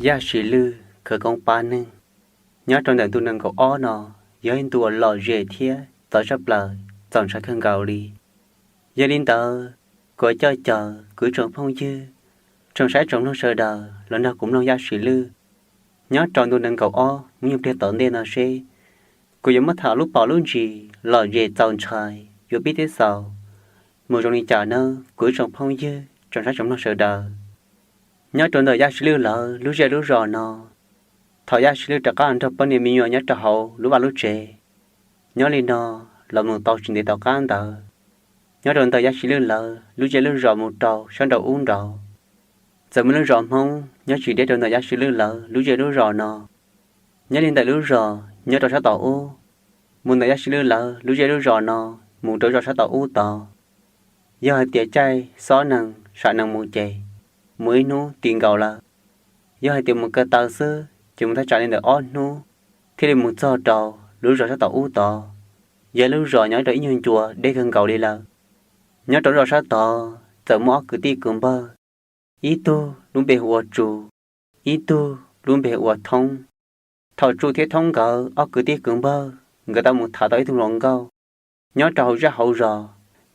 Yaj Sim Lwj khawv koob pab neeg. Nyob rau ntawm ntu nees nkaum ob no, yog ib ntu uas lom zem thiab txawv tshaj plaws, txaus ntshai kawg nkaus li. Yog li ntawd, kuv coj caw kuv tsoom phooj ywg, tsoom saib tsoom mloog sawv daws los nrog kuv mloog Yaj Sim Lwj nyob rau ntu nees nkaum ob mus yog pliag tom ntej no seb kuv yuav muab tham lub pom lub ntsis lom zem txaus ntshai yuav pib teb xaus mus zoo li cas nawb kuv tsoom phooj ywg, tsoom saib tsoom mloog sawv daws. Nyob rau ntawm Yaj Sim Lwj lawv lub zej lub zos no, thaum Yaj Sim Lwj rov qab nrog poj niam me nyuam nyob rau hauv lub vaj lub tsev, nyob li no los mus tau tsis ntev tom qab ntawd, nyob rau ntawm Yaj Sim Lwj lawv lub zej lub zos mus rau sab nraum ub nraud, txawm muaj lub zos Hmoob nyob tsis deb rau ntawm Yaj Sim Lwj lawv lub zej lub zos no. Nyob li ntawm lub zos nyob rau sab tom ub, mus ntawm Yaj Sim Lwj lawv lub zej lub zos no mus rau zos sab tom ub tod, yog hais tias caij xob nees sam nees mus ces mus ib hnub ti nkaus lawm. Yog hais tias mus ko taw xwb ces mus thaj tsam li ntawm ob hnub thiaj li mus txog rau lub zos sab tom ub tod. Yog lub zos nyob rau ib nyuag ncua deb kawg nkaus li lawm. Nyob rau lub zos sab tod txawm muaj ob kwv tij kwv npawg, ib tug lub npe hu ua Tsu, ib tug lub npe hu ua Thoob. Thaum Tsu thiab Thoob nkawd ob kwv tij kwv npawg nkawd tau mus tham tau ib tug hluas nkauj nyob rau hauv zej hauv zos,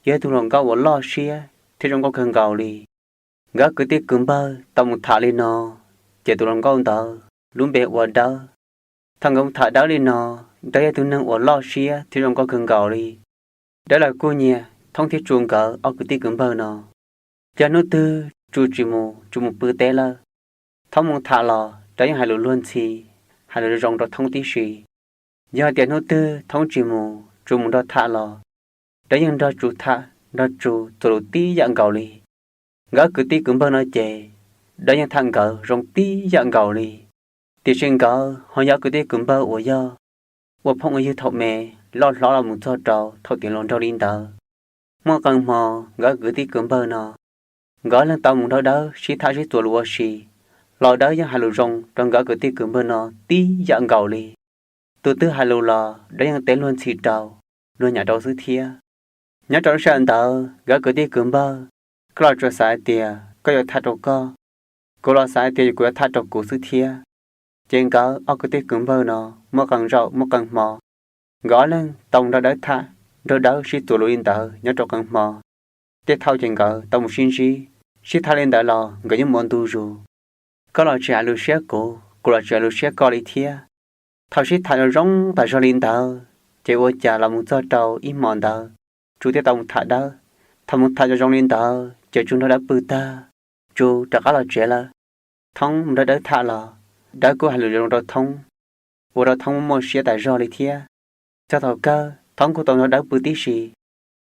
yog ib tug hluas nkauj uas loj siab thiab zoo nkauj kawg nkaus li. Nkawd ob kwv tij kwv npawg tau mus tham li no, ces tus hluas nkauj ntawd lub npe hu ua Dawb. Thaum nkawd mus tham Dawb li no, Dawb yog tug neeg uas loj siab thiab zoo nkauj kawg nkaus li. Dawb los kuj nyiag Thoob thiab Tsu nkawd ob kwv tij kwv npawg no. Yog hnub twg Tsu tsis mus, Tsu mus pw teb lawm, Thoob mus tham los Dawb yeej hais lus luag ntxhi, hais lus zoo rau Thoob tib si. Yog hais tias hnub twg Thoob tsis mus, Tsu mus nrog tham los Dawb yeej nrog Tsu tham, nrog Tsu txuas lus tib yam nkaus li. Nkawd ob kwv tij kwv npawg no ces Dawb yeej tham nkawd zoo tib yam nkaus li. Tiam sis nkawd ho yog ob kwv tij kwv npawg uas yog ua phooj ua ywg thaum me, loj hlob los mus txog rau thaum tiav hluas nraug li ntawd. Muaj qee hmo nkawd ob kwv tij kwv npawg no, nkawd ob leeg tau mus nrog Dawb sib tham sib txuas lus ua si, los Dawb yeej hais lus zoo rau nkawd ob kwv tij kwv npawg no tib yam nkaus li. Tus twg hais lus los Dawb yeej teb luag ntxhi rau, luag nyav rau xwb thiab. Nyob rau lub sij hawm ntawd nkawd ob kwv tij kwv npawg, koj los tsuas xav hais tias koj yuav tham rau koj, kuv los xav hais tias kuv yuav tham rau kuv xwb thiab. Ces nkawd ob kwv tij kwv npawg no muaj qee zaum muaj qee hmo, nkawd ob leeg tau mus nrog Dawb tham, nrog Dawb sib txuas lus li ntawd nyob rau qee hmo. Tej thaum ces nkawd tau mus sib ntsib, sib tham li ntawd los nkawd yeej mus ua ntu zus. Koj los tsis hais lus siab kuv, kuv los tsis hais lus siab koj li thiab. Thaum sib tham zoo tas zog li ntawd, ces ua cas los mus txog rau ib hmo ntawd, Tsu thiaj tau mus tham Dawb. Thaum mus tham zoo zoo li ntawd ces Tsu nrog Dawb pw tag, Tsu rov qab los tsev lawm. Thoob mus nrog Dawb tham los Dawb kuj hais lus zoo rau Thoob, ua rau Thoob muaj siab tas zog li thiab. Txog thaum kawg Thoob kuj tau nrog Dawb pw tib si.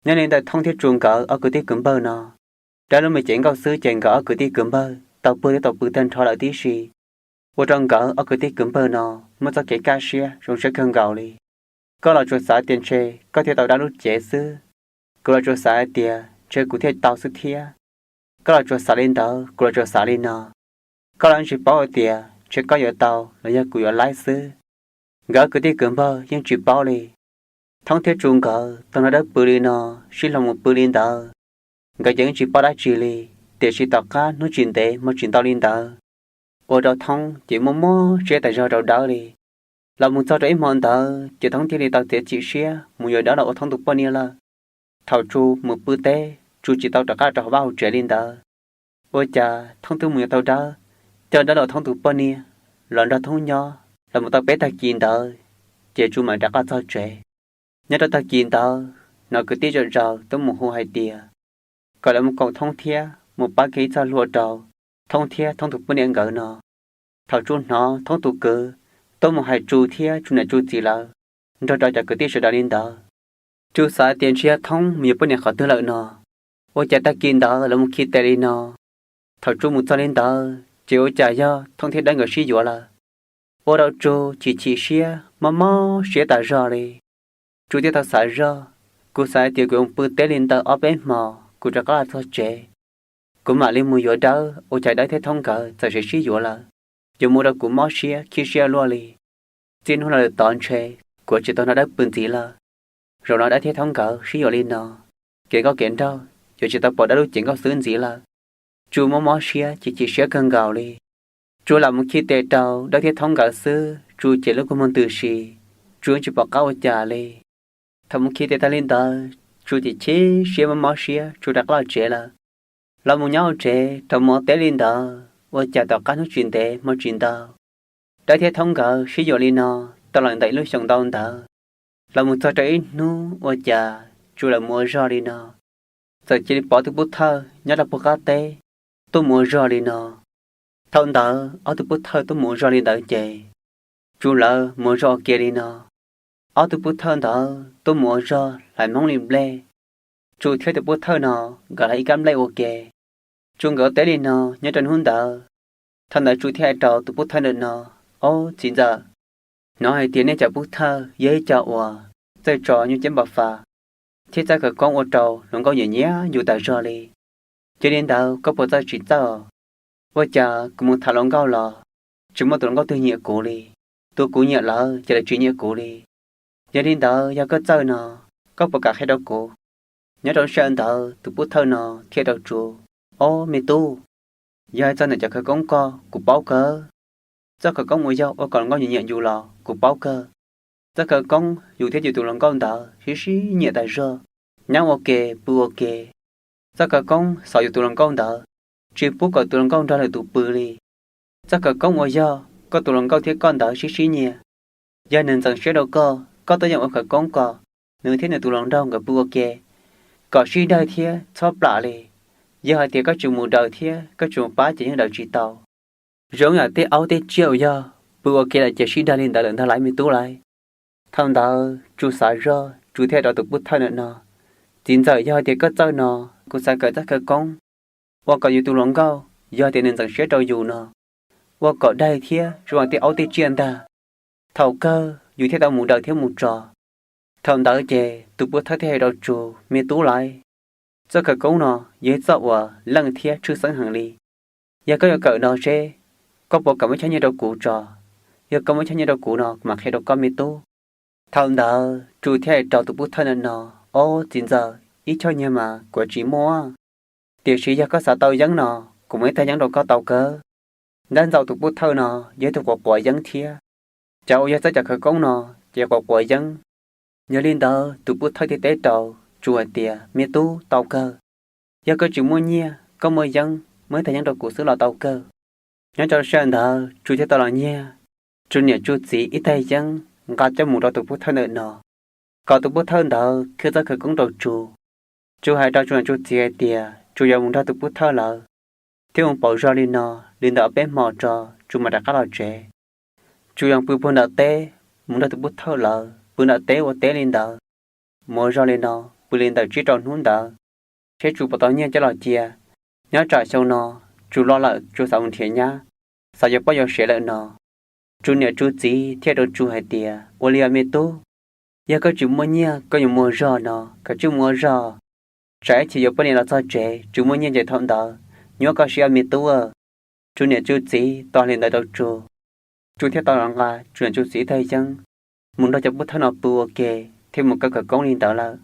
Nyob li ntawm Thoob thiab Tsu nkawd ob kwv tij kwv npawg no, Dawb lub me cev nkauj xwb ces nkawd ob kwv tij kwv npawg tau pw thiab tau pw tag nrho lawm tib si, ua rau nkawd ob kwv tij kwv npawg no muaj txoj kev kaj siab zoo siab kawg nkaus li. Koj los tsuas xav tias ntshe koj thiaj tau Dawb lub cev xwb, kuv los tsuas xav hais tias ntshe kuv thiaj tau xwb thiab. Koj los tsuas xav li ntawd, kuv los tsuas xav li no. Koj los tsis paub hais tias ntshe koj yuav tau los yog kuv yuav laib xwb. Nkawd ob kwv tij kwv npawg yeej tsis paub li. Thoob thiab Tsu nkawd tau nrog Dawb pw li no, sib hloov mus pw li ntawd, nkawd ces yeej tsis paub dab tsi li. Tiam sis tom qab hnub tsis ntev hmo tsis ntau li ntawd, ua rau Thoob ces muaj mob siab tas zog rau Dawb li. Los mus txog rau ib hmo ntawd ces Thoob thiaj li tau txiav txim siab mus yuav Dawb los ua Thoob tus poj niam lawm. Thaum Tsu mus pw teb, Tsu tsis tau rov qab rau hauv vaj hauv tsev li ntawd, ua cas Thoob twb mus yuav tau Dawb, coj Dawb los ua Thoob tus poj niam, los nrog Thoob nyob los mus tau peb tag kis ntawd, ces Tsu mam rov qab txog tsev. Nyob rau tag kis ntawd, hnov kwv tij zej zos tuaj mus hu hais tias kom lawv mus koom Thoob thiab mus pab kiag ib txoj hlua rau Thoob thiab Thoob tus poj niam nkawd no. Thaum Tsu hnov Thoob tus kwv tuaj mus hais Tsu thiab Tsu niam Tsu txiv lawv nrog rau cov kwv tij sawv daws li ntawd, Tsu xav tias ntshe yog Thoob mus yuav poj niam qhov twg lawm no. Ua cas tag kis ntawd lawv mus khi tes li no. Thaum Tsu mus txog li ntawd ces ua cas yog Thoob thiab Dawb nkawd sib yuav lawm. Ua rau Tsu chim chim siab mob mob siab tas zog li. Tsu thiaj tau xav zog, kuv xav hais tias kuv yuav mus pw teb li ntawm ob peb hmo kuv rov qab los txog tsev, kuv mam li mus yuav Dawb, ua cas Dawb thiab Thoob nkawd txawm sib yuav lawm. Yuav ua rau kuv mob siab khib siab luaj li. Txij hnub no lawm tod ntshe kuv tsis tau nrog Dawb pw ntxiv lawm. Zaum no Dawb thiab Thoob nkawd sib yuav li no, kev nkauj kev nraug yuav tsis tau pom Dawb lub cev nkauj xwb ntxiv lawm. Tsu mob mob siab chim chim siab kawg nkaus li. Tsu lam mus khi tes rau Dawb thiab Thoob nkawd xwb, Tsu ces lub kua muag ntws si, Tsu yeej tsis pom qab ua cas li. Thaum mus khi tes tag li ntawd, Tsu ces chim siab mob mob siab, Tsu rov qab los tsev lawm. Los mus nyob hauv tsev rau mus ua teb li ntawd, ua cas tom qab hnub tsis ntev hmo tsis ntau, Dawb thiab Thoob nkawd sib yuav li no tau los ntawm ib lub xyoos ntau ntawd. Los mus txog rau ib hnub ua cas Tsu lawv mus ua zog li no, txawm cia li pom tus pub thawj nyob rau puag qab teb tuaj mus ua zog li no. Thaum ntawd ob tug pub thawj tuaj mus ua zog li ntawd ces Tsu lawv mus ua zog ua ke li no. Ob tug pub thawj ntawd tuaj mus ua zog hlais hmoob li nplej. Tsu thiab tus pub thawj no nkawd hlais ib kab nplej ua ke. Tsu nkawd ua teb li no nyob rau hnub ntawd. Thaum ntawd Tsu thiaj hais rau tus pub thawj ntawm no, Ob txiv ntxawm, hnov hais tias nej cov pub thawj yog ib co uas txawj tso nyuj ciab npau fas thiab txawj khawv koob ua rau hluas nkauj nyiam nyiam yus tas zog li. Yog li ntawd koj puas txawj tsis txawj? Ua cas kuv mus tham hluas nkauj los tsis muaj tus hluas nkauj twg nyiam kuv li. Tus kuv nyiam lawm ces lawv tsis nyiam kuv li. Yog li ntawd yog koj txawj no, koj puas kam qhia rau kuv? Nyob rau sij hawm ntawd tus pub thawj no thiaj rau Tsu, Ob me tub, yog hais txog ntawm cov khawv koob koj kuv paub kawg. Txoj khawv koob uas yog ua kom hluas nkauj nyiam nyiam yus los kuv paub kawg. Txoj khawv koob yus thiab yus tus hluas nkauj ntawd sib sib nyiam tas zog, nyob ua ke pw ua ke. Txoj khawv koob xaus yus tus hluas nkauj ntawd, tsis pub kom tus hluas nkauj nrog lwm tus pw li. Txoj khawv koob uas yog koj tus hluas nkauj thiab koj ntawd sib sib nyiam, yog nws ntxeev siab rau koj, koj twb yeej ua khawv koob kom nws thiab nws tus hluas nraug nkawd pw ua ke, kom sib daig thiab txhob plam li. Yog hais tias koj tsis mus daws thiab koj tsis mus pab ces yeej daws tsis tau. Zoo yam tej aub tej tsiaj uas yog pw ua ke lawm ces sib daig li ntawd lawm ntag lauj me tub lauj. Thaum ntawd Tsu xav zoj, Tsu thiaj rau tus pub thawj ntawm no, Txiv ntxawm, yog hais tias koj txawj no, kuv xav kawm txoj khawv koob ua kom yus tus hluas nkauj, yog tias nws ntxeev siab rau yus no, ua kom daig thiab zoo yam tej aub tej tsiaj ntag. Thaum kawg yus thiaj tau mus daws thiab mus tso. Thaum ntawd ces tus pub thawj thiaj hais rau Tsu, Me tub lauj, txoj khawv koob no yog ib txoj uas leej thiab tshwj xeeb heev li. Yog koj yuav kawm no seb koj puas kam muab choj nyiaj rau kuv tso. Yog koj muab choj nyiaj rau kuv no kuv mam qhia rau koj me tub. Thaum ntawd Tsu thiaj hais rau tus pub thawj ntawm no, Ob txiv ntxawm, ib choj nyiaj mas kuv tsis muaj, tiam sis yog koj xav tau yeeb no, kuv muab ib tag yeeb rau koj tau kawg. Ntab ntxaum tus pub thawj no yog ib tug quav quav yeeb thiab, cov uas yog txawj cov khawv koob no ces quav quav yeeb. Yog li ntawd tus pub thawj thiaj teb rau Tsu hais tias, Me tub, tau kawg. Yog koj tsis muaj nyiaj, koj muaj yeeb, muab ib tag yeeb rau kuv xwb los tau kawg. Nyob rau sij hawm ntawd Tsu thiaj tau los nyiag Tsu niam Tsu txiv ib tag yeeb nqa coj mus rau tus pub thawj ntawm no, kom tus pub thawj ntawd qhia txoj khawv koob rau Tsu. Tsu hais rau Tsu niam Tsu txiv hais tias Tsu yuav mus nrog tus pub thawj lawv thiab mus pauv zog li no li ntawm ob peb hmo tso Tsu mam rov qab los tsev. Tsu yuav pw puag nram teb, mus nrog tus pub thawj lawv pw nram teb ua teb li ntawd, mus ua zog li no, pw li ntawm tsib rau hnub ntawd, seb Tsu puas tau nyiaj coj los cia. Nyob tsam xyoo no Tsu loj lawm, Tsu xav mus nrhiav nyab, xav yuav poj yuav sev lawm no. Tsu niam Tsu txiv thiaj rau Tsu hais tias, Ua li os me tub, yog koj tsis muaj nyiaj koj yuav mus ua zog no, koj tsuas mus ua zog, tsam ib chim yuav poj niam los txog tsev tsis muaj nyiaj ces thaum ntawd nyuaj koj siab me tub. Tsu niam Tsu txiv tau hais li ntawd rau Tsu, Tsu thiaj tau los nqa Tsu niam Tsu txiv ib tag yeeb mus nrog cov pub thawj no pw ua ke thiab mus kaw khawv koob li ntawd lawm.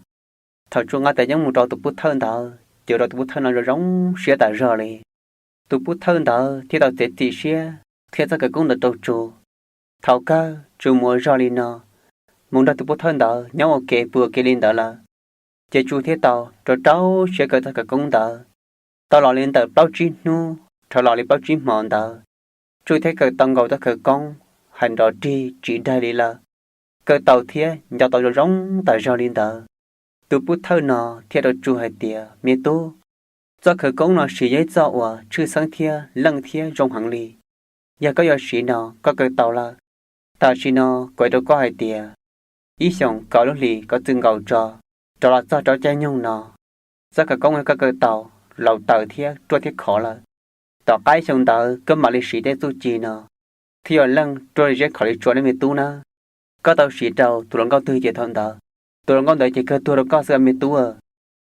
Thaum Tsu nqa tas yeeb mus rau tus pub thawj ntawd ces ua rau tus pub thawj no zoo zoo siab tas zog li. Tus pub thawj ntawd thiaj tau txiav txim siab qhia txoj khawv koob ntawd rau Tsu. Thaum kawg Tsu mus ua zog li no, mus nrog tus pub thawj ntawd nyob ua ke pw ua ke li ntawd lawm, ces Tsu thiaj tau rau rau siab kaw txoj khawv koob ntawd. Tau los li ntawm plaub tsib hnub, dhau los li plaub tsib hmo ntawd, Tsu thiaj kaw tau nkaus txoj khawv koob, hais nrov rig tsis daig li lawm, kaw tau thiab nco tau zoo zoo tas zog li ntawd. Tus pub thawj no thiaj rau Tsu hais tias, Me tub, txoj khawv koob no siv yog ib txoj uas tshwj xeeb thiab leej thiab zoo heev li. Yog koj yuav siv no koj kaw tau lawm. Tam sim no kuv hais rau koj hais tias ib xyoos kaum lub hlis koj txwm nkaus tso, rov los txog rau caij nyoog no, txoj khawv koob uas koj kaw tau laus taws thiab ruaj thiab khov lawm. Tom qab ib xyoos ntawd koj mam li siv tej txuj ci no thiaj yuav leej ruaj li zeb khov li tsua nawb me tub nawb. Koj tau siv rau tus hluas nkauj twg ces thaum ntawd tus hluas nkauj ntawd ces kawg tuag rau koj xwb me tub.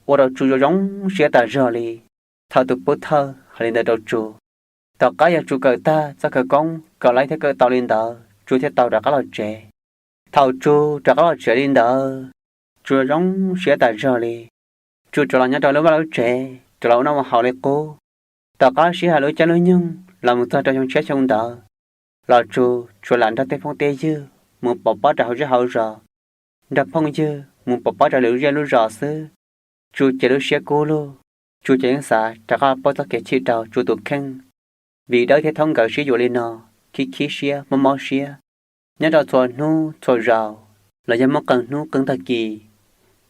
Ua rau Tsu zoo zoo siab tas zog li thaum tus pub thawj hais li ntawd rau Tsu. Tom qab yog Tsu kawm tag txoj khawv koob kom laib thiab kaw tau li ntawd Tsu thiaj tau rov qab los tsev. Thaum Tsu rov qab los tsev li ntawd, Tsu zoo zoo siab tas zog li. Tsu rov los nyob rau lub vaj lub tsev, rov los ua noj ua haus li qub. Tom qab sib hais lub caij lub nyoog, Los mus txog rau xyoo tshiab xyoo ntawd, los Tsu tsuas lam nrog tej phooj tej ywg mus pov pob rau hauv zej hauv zos, nrog phooj ywg mus pov pob rau lwm lub zej lub zos xwb. Tsu ces lub siab kub lug, Tsu ces yeej xav rov qab paub txoj kev chim rau Tsu tus kheej. Vim Dawb thiab Thoob nkawd sib yuav li no, khib khib siab mob mob siab, nyob rau txhua hnub txhua zaus los yog muaj qee hnub qee tag kis,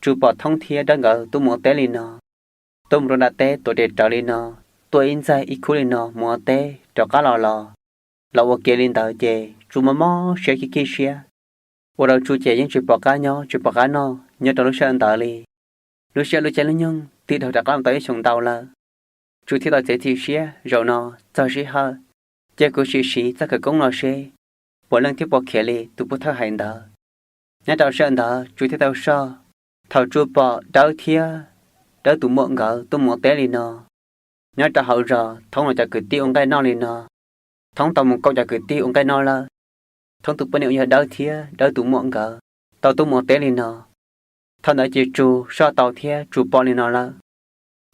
Tsu pom Thoob thiab Dawb nkawd tuaj mus ua teb li no, tuaj mus rau nram teb tuav tes rawv li no, tuaj ib ntxaig ib khub li no mus ua teb rov qab los los, los ua ke li ntawd ces Tsu mob mob siab khib khib siab, ua rau Tsu ces yeej tsis pom qab nyob tsis pom qab noj nyob rau lub sij hawm ntawd li. Lub sij hawm lub caij lub nyoog twb dhau rov qab mus tau ib xyoos ntau lawm. Tsu thiaj tau txiav txim siab zaum no txog sij hawm, cia kuv sim siv txoj khawv koob no seb puas leej thiab puas khiav li tus pov thawj hais ntawd. Nyob rau sij hawm ntawd Tsu thiaj tau soj, thaum Tsu pom Dawb thiab Dawb tus muam nkawd tuaj mus ua teb li no, nyob rau hauv zos Thoob los cov kwv tij ua nqaij noj li no, Thoob tau mus koom cov kwv tij ua nqaij noj lawm. Thoob tus poj niam uas yog Dawb thiab Dawb tus muam nkawd tau tuaj mus ua teb li no. Thaum ntawd ces Tsu soj tau thiab Tsu pom li no lawm.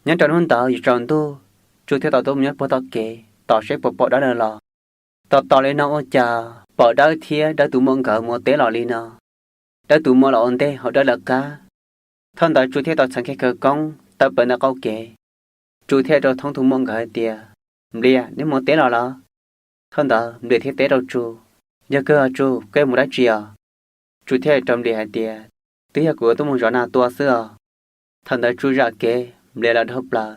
Nyob rau hnub ntawd yuav tsaus ntuj, Tsu thiaj tau tuaj mus nyob puag tom kev tos seb puas pom Dawb lawm los. Tos tos li no ua cas pom Dawb thiab Dawb tus muam nkawd mus ua teb los li no. Dawb tus muam los ua ntej hauv Dawb lawv qab. Thaum ntawd Tsu thiaj tau txheev kiag khawv koob tawm plaws ntawm qab kev. Tsu thiaj rau Thoob tus muam nkawd hais tias, Nplias, neb mus ua teb los los? Thaum ntawd Nplias thiaj teb rau Tsu, Yog kawg os Tsu, koj mus dab tsi os? Tsu thiaj rau Nplias hais tias, Twb yog kuv tuaj mus zov nas tua xwb os. Thaum ntawd Tsu zam kev, Nplias los dhau plaws.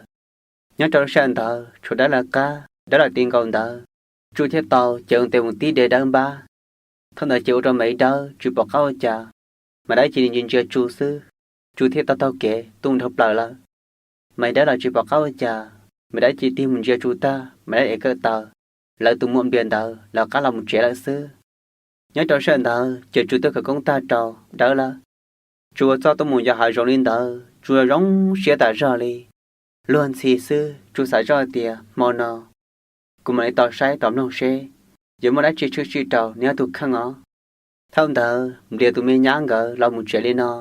Nyob rau lub sij hawm ntawd tshuav Dawb lawv qab, Dawb los ti nkaus ntawd, Tsu thiaj tau cev tes mus tib de Dawb npab. Thaum ntawd ces ua rau Maiv Dawb tsis pom qab ua cas, Maiv Dawb cia li ntsia ntsia Tsu xwb. Tsu thiaj tau taug kev tuaj dhau plaws lawm. Maiv Dawb los tsis pom qab ua cas, Maiv Dawb cia li tig mus ntsia Tsu tag, Maiv Dawb ev kawm taws, lawv tus muam Nplias ntawd lawv qab los mus tsev lawm xwb. Nyob rau sij hawm ntawd ces Tsu twb khawv koob tag rau Dawb lawm. Tsu ua txuj tuaj mus yos hav zoov li ntawd, Tsu zoo siab tas zog li. Luag ntxhi xwb Tsu xav zoj tias hmo no kuv mam li tau saib tau mloog seb yuav muaj dab tsi tshwm sim rau neb ob tug kheej os. Thaum ntawd Nplias tus me nyab nkawd los mus tsev li no,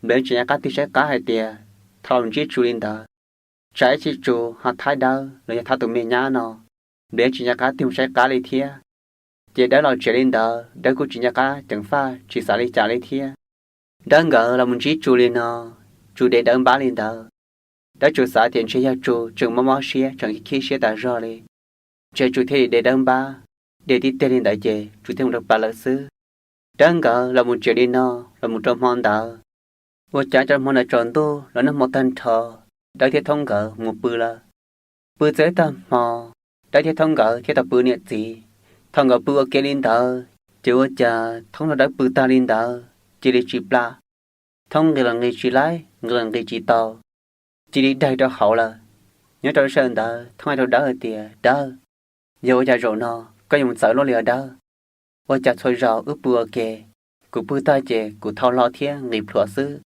Nplias tsis nco qab tig saib qab hais tias thov los ntsib Tsu li ntawd. Tsam ib chim Tsu ho thab Dawb los yog thab tus me nyab no, Nplias tsis nco qab tig mus saib qab li thiab. Ces Dawb los tsev li ntawd, Dawb kuj tsis nco qab ceev faj tsis xav li cas li thiab. Dawb nkawd los mus ntsib Tsu li no, Tsu de Dawb npab li ntawd. Dawb tsuas xav tias ntshe yog Tsu tseem mob mob siab tseem khib siab tas zog li, ntshe Tsu thiaj li de Dawb npab. De tib teg li ntawd ces Tsu thiaj mus rau plaws lawm xwb. Dawb nkawd los mus tsev li no, los mus rau hmo ntawd, ua cas rau hmo ntawd tsaus ntuj los nag hmo tag nrho, Dawb thiab Thoob nkawd mus pw lawm. Pw txog ib tag hmo, Dawb thiab Thoob nkawd thiaj tau pw niam txiv. Thaum nkawd pw ua ke li ntawd ces ua cas Thoob nrog Dawb pw tag li ntawd cia li tsis plam. Thoob nqis los nqis tsis laib, nqis los nqis tsis tau, cia li daig rau hauv lawm. Nyob rau sij hawm ntawd Thoob hais rau Dawb hais tias, Dawb, yog ua cas zaum no koj yuav mus txawv luaj li os Dawb? Ua cas txhua zaus wb pw ua ke, kuv pw tag ces kuv thau hlo thiab nqis plhuav xwb.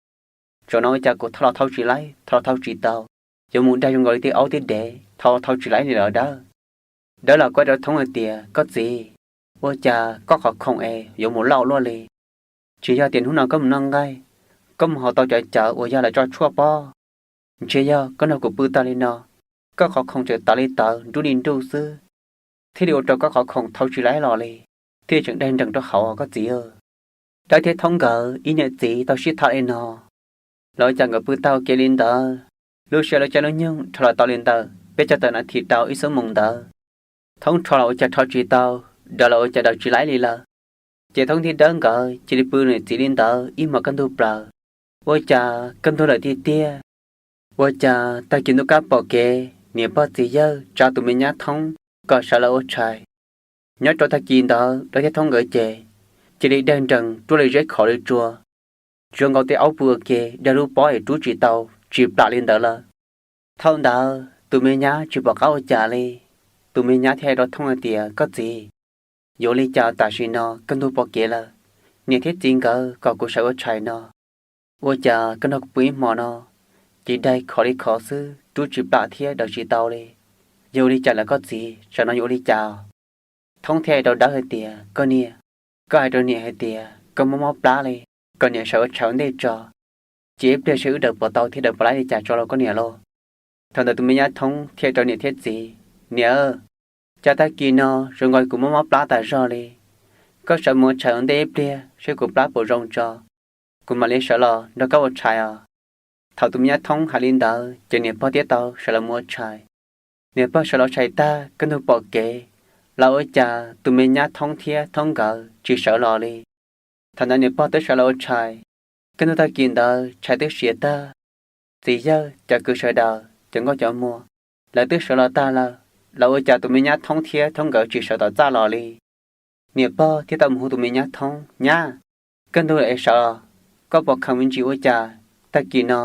Zaum no ua cas kuv thau los thau tsis laib, thau los thau tsis tau, yuav mus daig zoo nkaus li tej aub tej dev, thau los thau tsis laib li lawm Dawb. Dawb los kuj hais rau Thoob hais tias, Koj txiv, ua cas koj qhov khoom es yuav mus loj luaj li? Tsis yog tias hnub no koj mus noj nqaij, koj mus haus tau cov cawv uas yog lawv tso tshuaj pob, ntshe yog koj nrog kuv pw tag li no, koj qhov khoom tseem tawv li tawv nruj li nruj xwb, thiaj li ua rau koj qhov khoom thau tsis laib los li, thiaj tseem daig nrees rau hauv koj txiv. Dawb thiab Thoob nkawd ib niam txiv tau sib tham li no, los ua cas nkawd pw tag ua ke li ntawd, lub sij hawm lub caij lub nyoog rho los tau li ntawm peb caug tawm nas this rau ib xuab moos ntawd. Thoob rho los ua cas rho tsis tau, daws los ua cas daws tsis laib li lawm. Ces Thoob thiab Dawb nkawd cia li pw niam txiv li ntawd ib hmos kaj ntug plaws. Ua cas kaj ntug lawm tiag tiag, ua cas tag kis ntuj kab pom kev niam pog txiv yawg tsa tus me nyab Thoob kom sawv lawv ua tshais. Nyob rau tag kis ntawd Dawb thiab Thoob nkawd ces cia li daig nrees ruaj li zeb khov li tsua, zoo nkaus tej aub pw ua ke daig lub pob es rub tsis tau, tsis plam li ntawd lawm. Thaum ntawd tus me nyab tsis pom qab ua cas li, tus me nyab thiaj hais rau Thoob hais tias, Koj txiv, yuav ua li cas tam sim no kaj ntug pom kev lawm, niam thiab txiv nkawd kom kuv sawv ua tshais no, ua cas koj nrog kuv pw ib hmo no ces daig khov li khov xwb, rub tsis plam thiab daws tsis tau li? Yuav ua li cas lawm koj txiv, tsam no yuav ua li cas? Thoob thiaj hais rau Dawb hais tias, Koj niam, koj hais rau niam hais tias koj mob mob plab li, kom niam sawv ua tshais ua ntej tso, ces ib pliag seb wb daws puas tau thiab daws puas laib li cas tso los koj niam lauj. Thaum ntawd tus me nyab Thoob thiaj hais rau niam thiab txiv, Niam, Cas tag kis no zoo nkaus kuv mob mob plab tas zog li. Koj sawv mus ua tshais ua ntej ib pliag seb kuv plab puas zoo tso, kuv mam li sawv los nrog koj ua tshais os. Thaum tus me nyab Thoob hais li ntawd ces niam pog thiaj tau sawv los mus ua tshais. Niam pog sawv los tshais tag kaj ntug pom kev, los ua cas tus me nyab Thoob thiab Thoob nkawd tsis sawv los li. Thaum ntawd niam pog twb sawv los ua tshais, kaj ntug tag kis ntawd tshais twb siav tag. Txiv yawg, cov kwv sawv daws, cov nkauj cov muam, lawv twb sawv los tag lawm, los ua cas tus me nyab Thoob thiab Thoob nkawd tsis sawv tom txaj los li. Niam pog thiaj tau mus hu tus me nyab Thoob, Nyab, kaj ntug lawm es sawv os. Koj pom khaws me ntsis ua cas tag kis no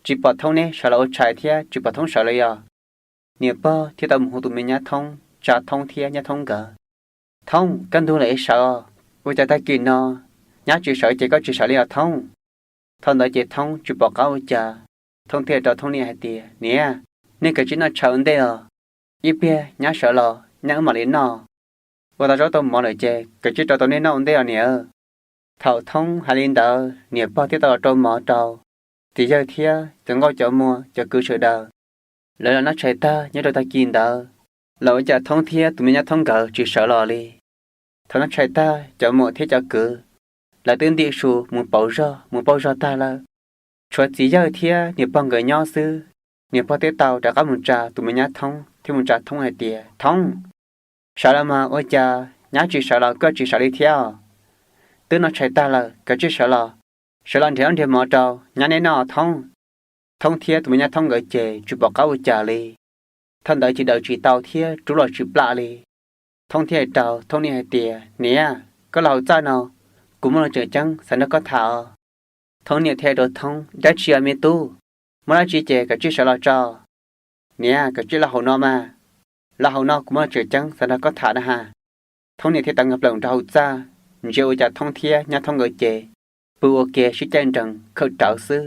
tsis pom Thoob neb sawv los ua tshais thiab tsis pom Thoob sawv li os? Niam pog thiaj tau mus hu tus me nyab Thoob, tsa Thoob thiab nyab Thoob nkawd, Thoob, kaj ntug lawm es sawv os. Ua cas tag kis no nyab tsis sawv ces koj tsis sawv li os Thoob? Thaum ntawd ces Thoob tsis pom qab ua cas, Thoob thiaj rau Thoob niam hais tias, Niam, nej kav tsij noj tshais ua ntej os, ib pliag nyab sawv los nyab wb mam li noj. Ua tau zaub tau mov lawm ces kav tsij rau tau nej noj ua ntej os niam. Thaum Thoob hais li ntawd niam pog thiaj tau los rau mov rau. Txiv yawg thiab cov nkauj cov muam cov kwv sawv daws, lawv los noj tshais tag nyob rau tag kis ntawd, los ua cas Thoob thiab tus me nyab Thoob nkawd tsis sawv los li. Thaum noj tshais tag cov muam thiab cov kwv, lawv twb ntim su mus pauv zog mus pauj zog tag lawm. Tshuav txiv yawg thiab niam pog nkawd nyob xwb. Niam pog thiaj tau rov qab mus tsa tus me nyab Thoob thiab mus tsa Thoob hais tias, Thoob, sawv los mas, ua cas nyab tsis sawv los koj tsis sawv li thiab? Twb noj tshais tag lawm, kav tsij sawv los, sawv los nrhiav zaub nrhiav mov rau nyab neb noj Thoob. Thoob thiab tus me nyab Thoob nkawd ces tsis pom qab ua cas li. Thaum ntawd ces daws tsis tau thiab rub los tsis plam li. Thoob thiaj hais rau Thoob niam hais tias, Niam, koj los hauv txaj no, kuv muaj lus tseem ceeb xav nrog koj tham os. Thoob niam thiaj hais rau Thoob, Dab tsi os me tub? Muaj dab tsi ces kav tsij sawv los tso. Niam, kav tsij los hauv no mas. Los hauv no kuv muaj lus tseem ceeb xav nrog koj tham na has. Thoob niam thiaj tawm nkag plaws rau hauv txaj, ntsia ua cas Thoob thiab nyab Thoob nkawd ces pw ua ke sib caij nrees khawm rawv xwb.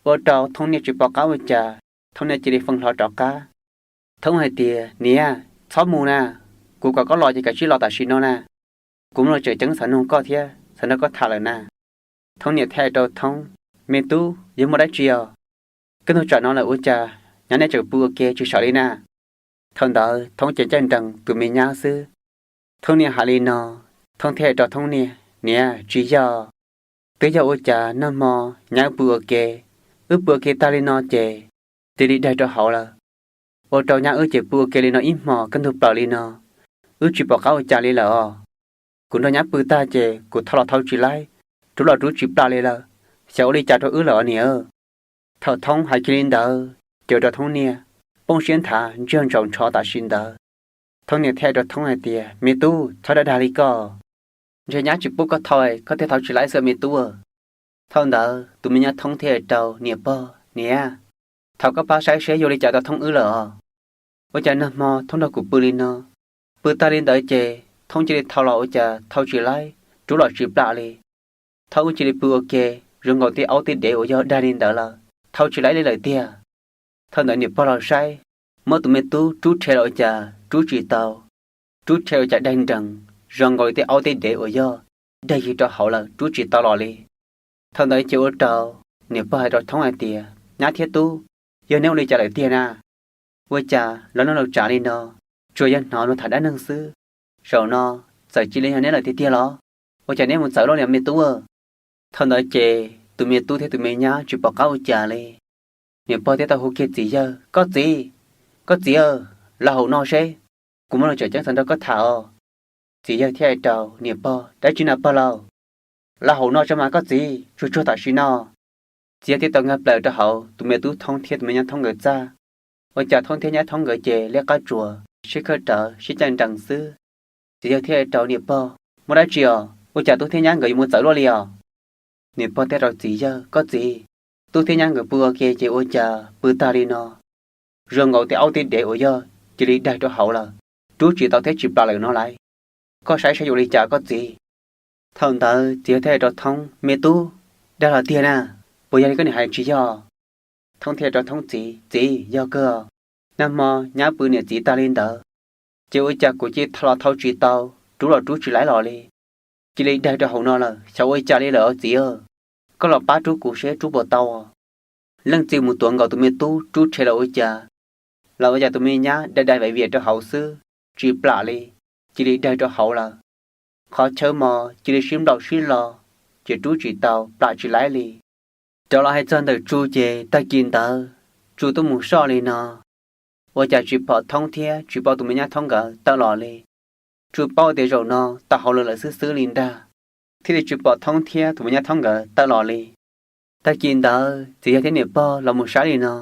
Ua rau Thoob niam tsis pom qab ua cas, Thoob niam cia li fee hlo rov qab. Thoob hais tias, Niam, txhob mus na, kuv kom koj los ces kav tsij los tam sim no na. Kuv muaj lus tseem ceeb xav nug koj thiab xav nrog koj tham lawm na. Thoob niam thiaj hais rau Thoob, Me tub, yog muaj dab tsi os? Kaj ntug tsam no lawm ua cas nyab neb tseem pw ua ke tsis sawv li na? Thaum ntawd Thoob ces caij nrees tus me nyab xwb. Thoob niam hais li no, Thoob thiaj hais rau Thoob niam, Niam, tsis yog. Twb yog ua cas nag hmo nyab wb pw ua ke, wb pw ua ke tag li no ces cia li daig rau hauv lawm. Ua rau nyab wb ces pw ua ke li no ib hmos kaj ntug plaws li no, wb tsis pom qab ua cas li lawm os. Kuv nrog nyab pw tag ces kuv thau los thau tsis laib, rub los rub tsis plam li lawm, xyov ua li cas rau wb lawm os niam. Thaum Thoob hais kiag li ntawd ces ua rau Thoob niam poob siab nthav ntsiag ntsaus ntsho tam sim ntawd. Thoob niam thiaj hais rau Thoob hais tias, Me tub, txhob dag dag li koj, ntshe nyab tsis pub koj thau, koj thiaj thau tsis laib xwb me tub. Thaum ntawd tus me nyab Thoob thiaj hais rau niam pog, Niam, thov koj pab saib seb yog li cas rau Thoob wb lawm os. Ua cas nag hmo Thoob nrog kuv pw li no, pw tag li ntawd ces Thoob cia li thau los ua cas thau tsis laib, rub los tsis plam li. Thoob wb cia li pw ua ke zoo nkaus tej aub tej dev uas yog daig li ntawd lawm, thau tsis laib li lawm tiag. Thaum ntawd niam pog los saib, muab tus me tub rub rhe los ua cas rub tsis tau, rub rhe ua cas daig nrees zoo nkaus li tej aub tej dev uas yog daig ywg rau hauv lawm rub tsis tau los li. Thaum ntawd ces ua rau niam pog hais rau Thoob hais tias, Nyab thiab tub, yog neb ua li cas lawm tiag na? Ua cas los noj los tsav li no, tsuas yog hnov luag tham dab neeg xwb? Zaum no txawm cia li yog neb lawm tiag tiag los? Ua cas neb mus txawv luaj li me tub? Thaum ntawd ces tus me tub thiab tus me nyab tsis pom qab ua cas li. Niam pog thiaj tau hu kiag txiv yawg, Koj txiv, koj txiv, los hauv no seb, kuv muaj lus tseem ceeb xav nrog koj tham os. Txiv yawg thiaj hais rau niam pog, Dab tsi na pog laus? Los hauv no tso mas koj txiv, tsuag tsuag tam sim no. Txiv yawg thiaj tau nkag plaws rau hauv tus me tub Thoob thiab tus me nyab Thoob nkawd txaj. Ua cas Thoob thiab nyab Thoob nkawd ces liab qab tsuas sib khawb rawv sib caij nrees xwb. Txiv yawg thiaj hais rau niam pog, Muaj dab tsi os? Ua cas tub thiab nyab nkawd yuav mus txawv luaj li os? Niam pog thiaj rau txiv yawg, Koj txiv, tub thiab nyab nkawd pw ua ke ces ua cas pw tag li no, zoo nkaus tej aub tej dev uas yog cia li daig rau hauv lawm, rub tsis tau thiab tsis plam lawm no lauj. Koj saib saib yuav li cas koj txiv. Thaum ntawd txiv yawg thiaj hais rau Thoob, Me tub, dag los tiag na, puas yog li koj niam hais tsis yog? Thoob thiaj hais rau Thoob txiv, Txiv, yog kawg os. Nag hmo nyab pw niam txiv tag li ntawd, ces ua cas kuv cia li thau los thau tsis tau, rub los rub tsis laib los li, cia li daig rau hauv no lawm, xyov ua li cas li lawm os txiv. Koj los pab rub kuv seb rub puas tau. Leej txiv mus tuav nkaus tus me tub rub rhe los ua cas, los ua cas tus me nyab dai dai vias vias rau hauv xwb. tsis plam li, cia li daig rau hauv lawm. Qhov chaw mos cia li sib nplaum sib lo, ces rub tsis tau, plam tsis laib li. Rov los hais txog ntawm Tsu ces tag kis ntawd Tsu tuaj mus soj li no, ua cas tsis pom Thoob thiab tsis pom tus me nyab Thoob nkawd tawm los li. Tsu paub tias zaum no tau hauj lwm lawm xwb xwb li ntag, thiaj li tsis pom Thoob thiab tus me nyab Thoob nkawd tawm los li. Tag kis ntawd txiv yawg thiab niam pog los mus saib li no,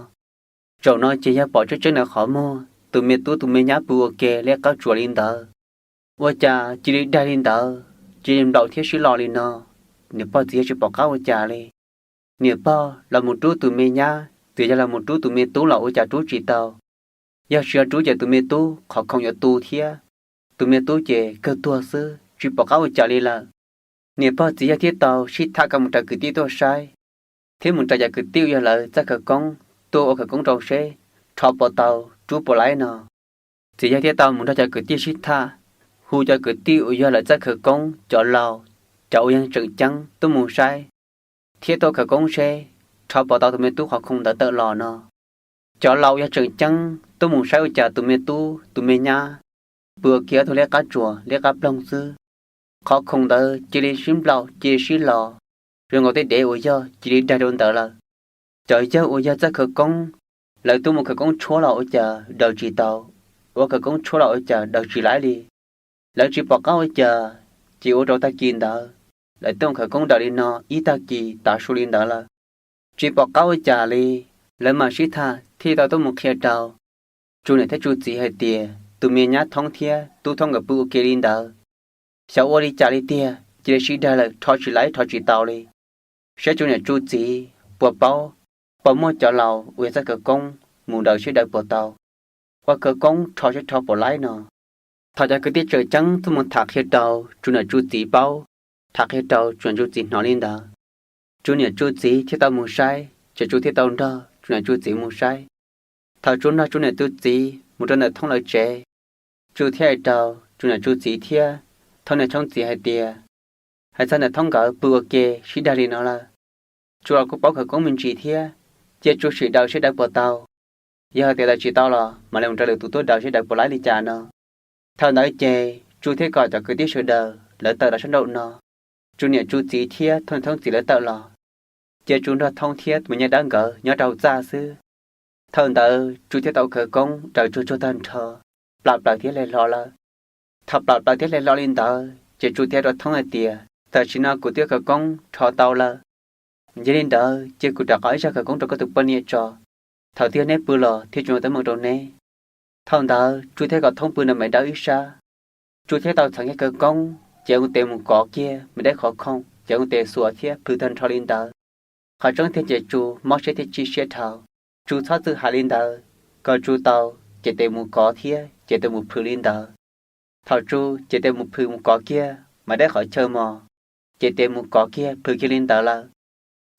zaum no ces yog pom tseeb tseeb ntawm qhov muag tus me tub tus me nyab pw ua ke liab qab tsuas li ntawd, ua cas cia li daig li ntawd, cia li nplaum thiab sib lo li no. Niam pog txiv yawg tsis pom qab ua cas li. Niam pog los mus rub tus me nyab, txiv yawg los mus rub tus me tub los ua cas rub tsis tau. Yog tsis yog rub ces tus me tub qhov khoom yuav tu thiab, tus me tub ces kawg tuag xwb tsis pom qab ua cas li lawm. Niam pog txiv yawg thiaj tau sib tham kom mus raws kwv tij tuaj saib, thiab mus raws cov kwv tij uas yog lawv txawj khawv koob tuaj ua khawv koob rau seb rho puas tau rub puas laib no. Txiv yawg thiaj tau mus nrog cov kwv tij sib tham, hu cov kwv tij uas yog lawv txawj khawv koob, cov laus, cov uas yog tseem ceeb tuaj mus saib, thiab tuaj khawv koob seb rho puas tau tus me tub qhov khoom ntawd tawm los no. Cov laus yog tseem ceeb tuaj mus saib ua cas tus me tub tus me nyab pw ua ke ob tug liab qab tsuas liab qab ploog xwb. Qhov khoom ntawd cia li sib nplaum cia li sib lo, zoo nkaus tej dev uas yog cia li daig rau ntawd lawm. Cov yawg uas yog txawj khawv koob, lawv tuaj mus khawv koob tshuab los ua cas daws tsis tau, ua khawv koob tshuab los ua cas daws tsis laib li. Lawv tsis pom qab ua cas, ces ua rau tag kis ntawd lawv tuaj mus khawv koob daws li no ib tag kis tav su li ntawd lawm. Tsis pom qab ua cas li, lawv mam sib tham thiaj tau tuaj mus qhia rau Tsu niam thiab Tsu txiv hais tias tus me nyab Thoob thiab tub Thoob nkawd pw ua ke li ntawd, xyov ua li cas li tiag cia li sib daig lawm, rho tsis laib rho tsis tau li. Saib Tsu niam Tsu txiv puas paub, puas muaj cov laus uas yog txawj khawv koob mus daws seb daws puas tau, ua khawv koob rho seb rho puas laib no. Thaum cov kwv tij tseem ceeb tuaj mus tham qhia rau Tsu niam Tsu txiv paub, tham qhia rau Tsu niam Tsu txiv hnov li ntawd, Tsu niam Tsu txiv thiaj tau mus saib, ces Tsu thiaj tau nrog Tsu niam Tsu txiv mus saib. Thaum Tsu nrog Tsu niam Tsu txiv mus rau ntawm Thoob lawv tsev, Tsu thiaj hais rau Tsu niam Tsu txiv thiab Thoob niam Thoob txiv hais tias, hais txog ntawm Thoob nkawd pw ua ke sib daig li no lawm, Tsu los kuj paub khawv koob me ntsis thiab, cia Tsu sim daws seb daws puas tau. Yog hais tias daws tsis tau los mam li mus raws lwm tus tuaj daws seb daws puas laib li cas no. Thaum ntawd ces Tsu thiaj kom cov kwv tij sawv daws lawv tawm rau sab nraum no, Tsu niam Tsu txiv thiab Thoob niam Thoob txiv lawv tawm los, cia Tsu nrog Thoob thiab tus me nyab dawb nkawd nyob rau hauv txaj xwb. Thaum ntawd Tsu thiaj tau khawv koob daws tsuag tsuag tag nrho, plam plaws thiab hle hlo lawm. Thaum plam plaws thiab hle hlo li ntawd ces Tsu thiaj rau Thoob hais tias, tam sim no kuv twb khawv koob rho tau lawm, yog li ntawd cia kuv rov qhov ib zaj khawv koob rau koj tus poj niam tso, thaum twg neb pw los thiaj tso teeb meem rau neb. Thaum ntawd Tsu thiaj kom Thoob pw nrog Maiv Dawb ib sab. Tsu thiaj tau txheev kiag khawv koob ces ua tes mus kov kiag Maiv Dawb qhov khoom, ces ua tes xuas thiab plhws tag nrho li ntawd. Qhov tseeb tiag ces Tsu mob siab thiab chim siab dhau. Tsu txhob txwm hais li ntawd, kom Tsu tau cev tes mus kov thiab cev tes mus plhws li ntawd. Thaum Tsu cev tes mus plhws mus kov kiag Maiv Dawb qhov chaw mos, cev tes mus kov kiag plhws kiag li ntawd lawm,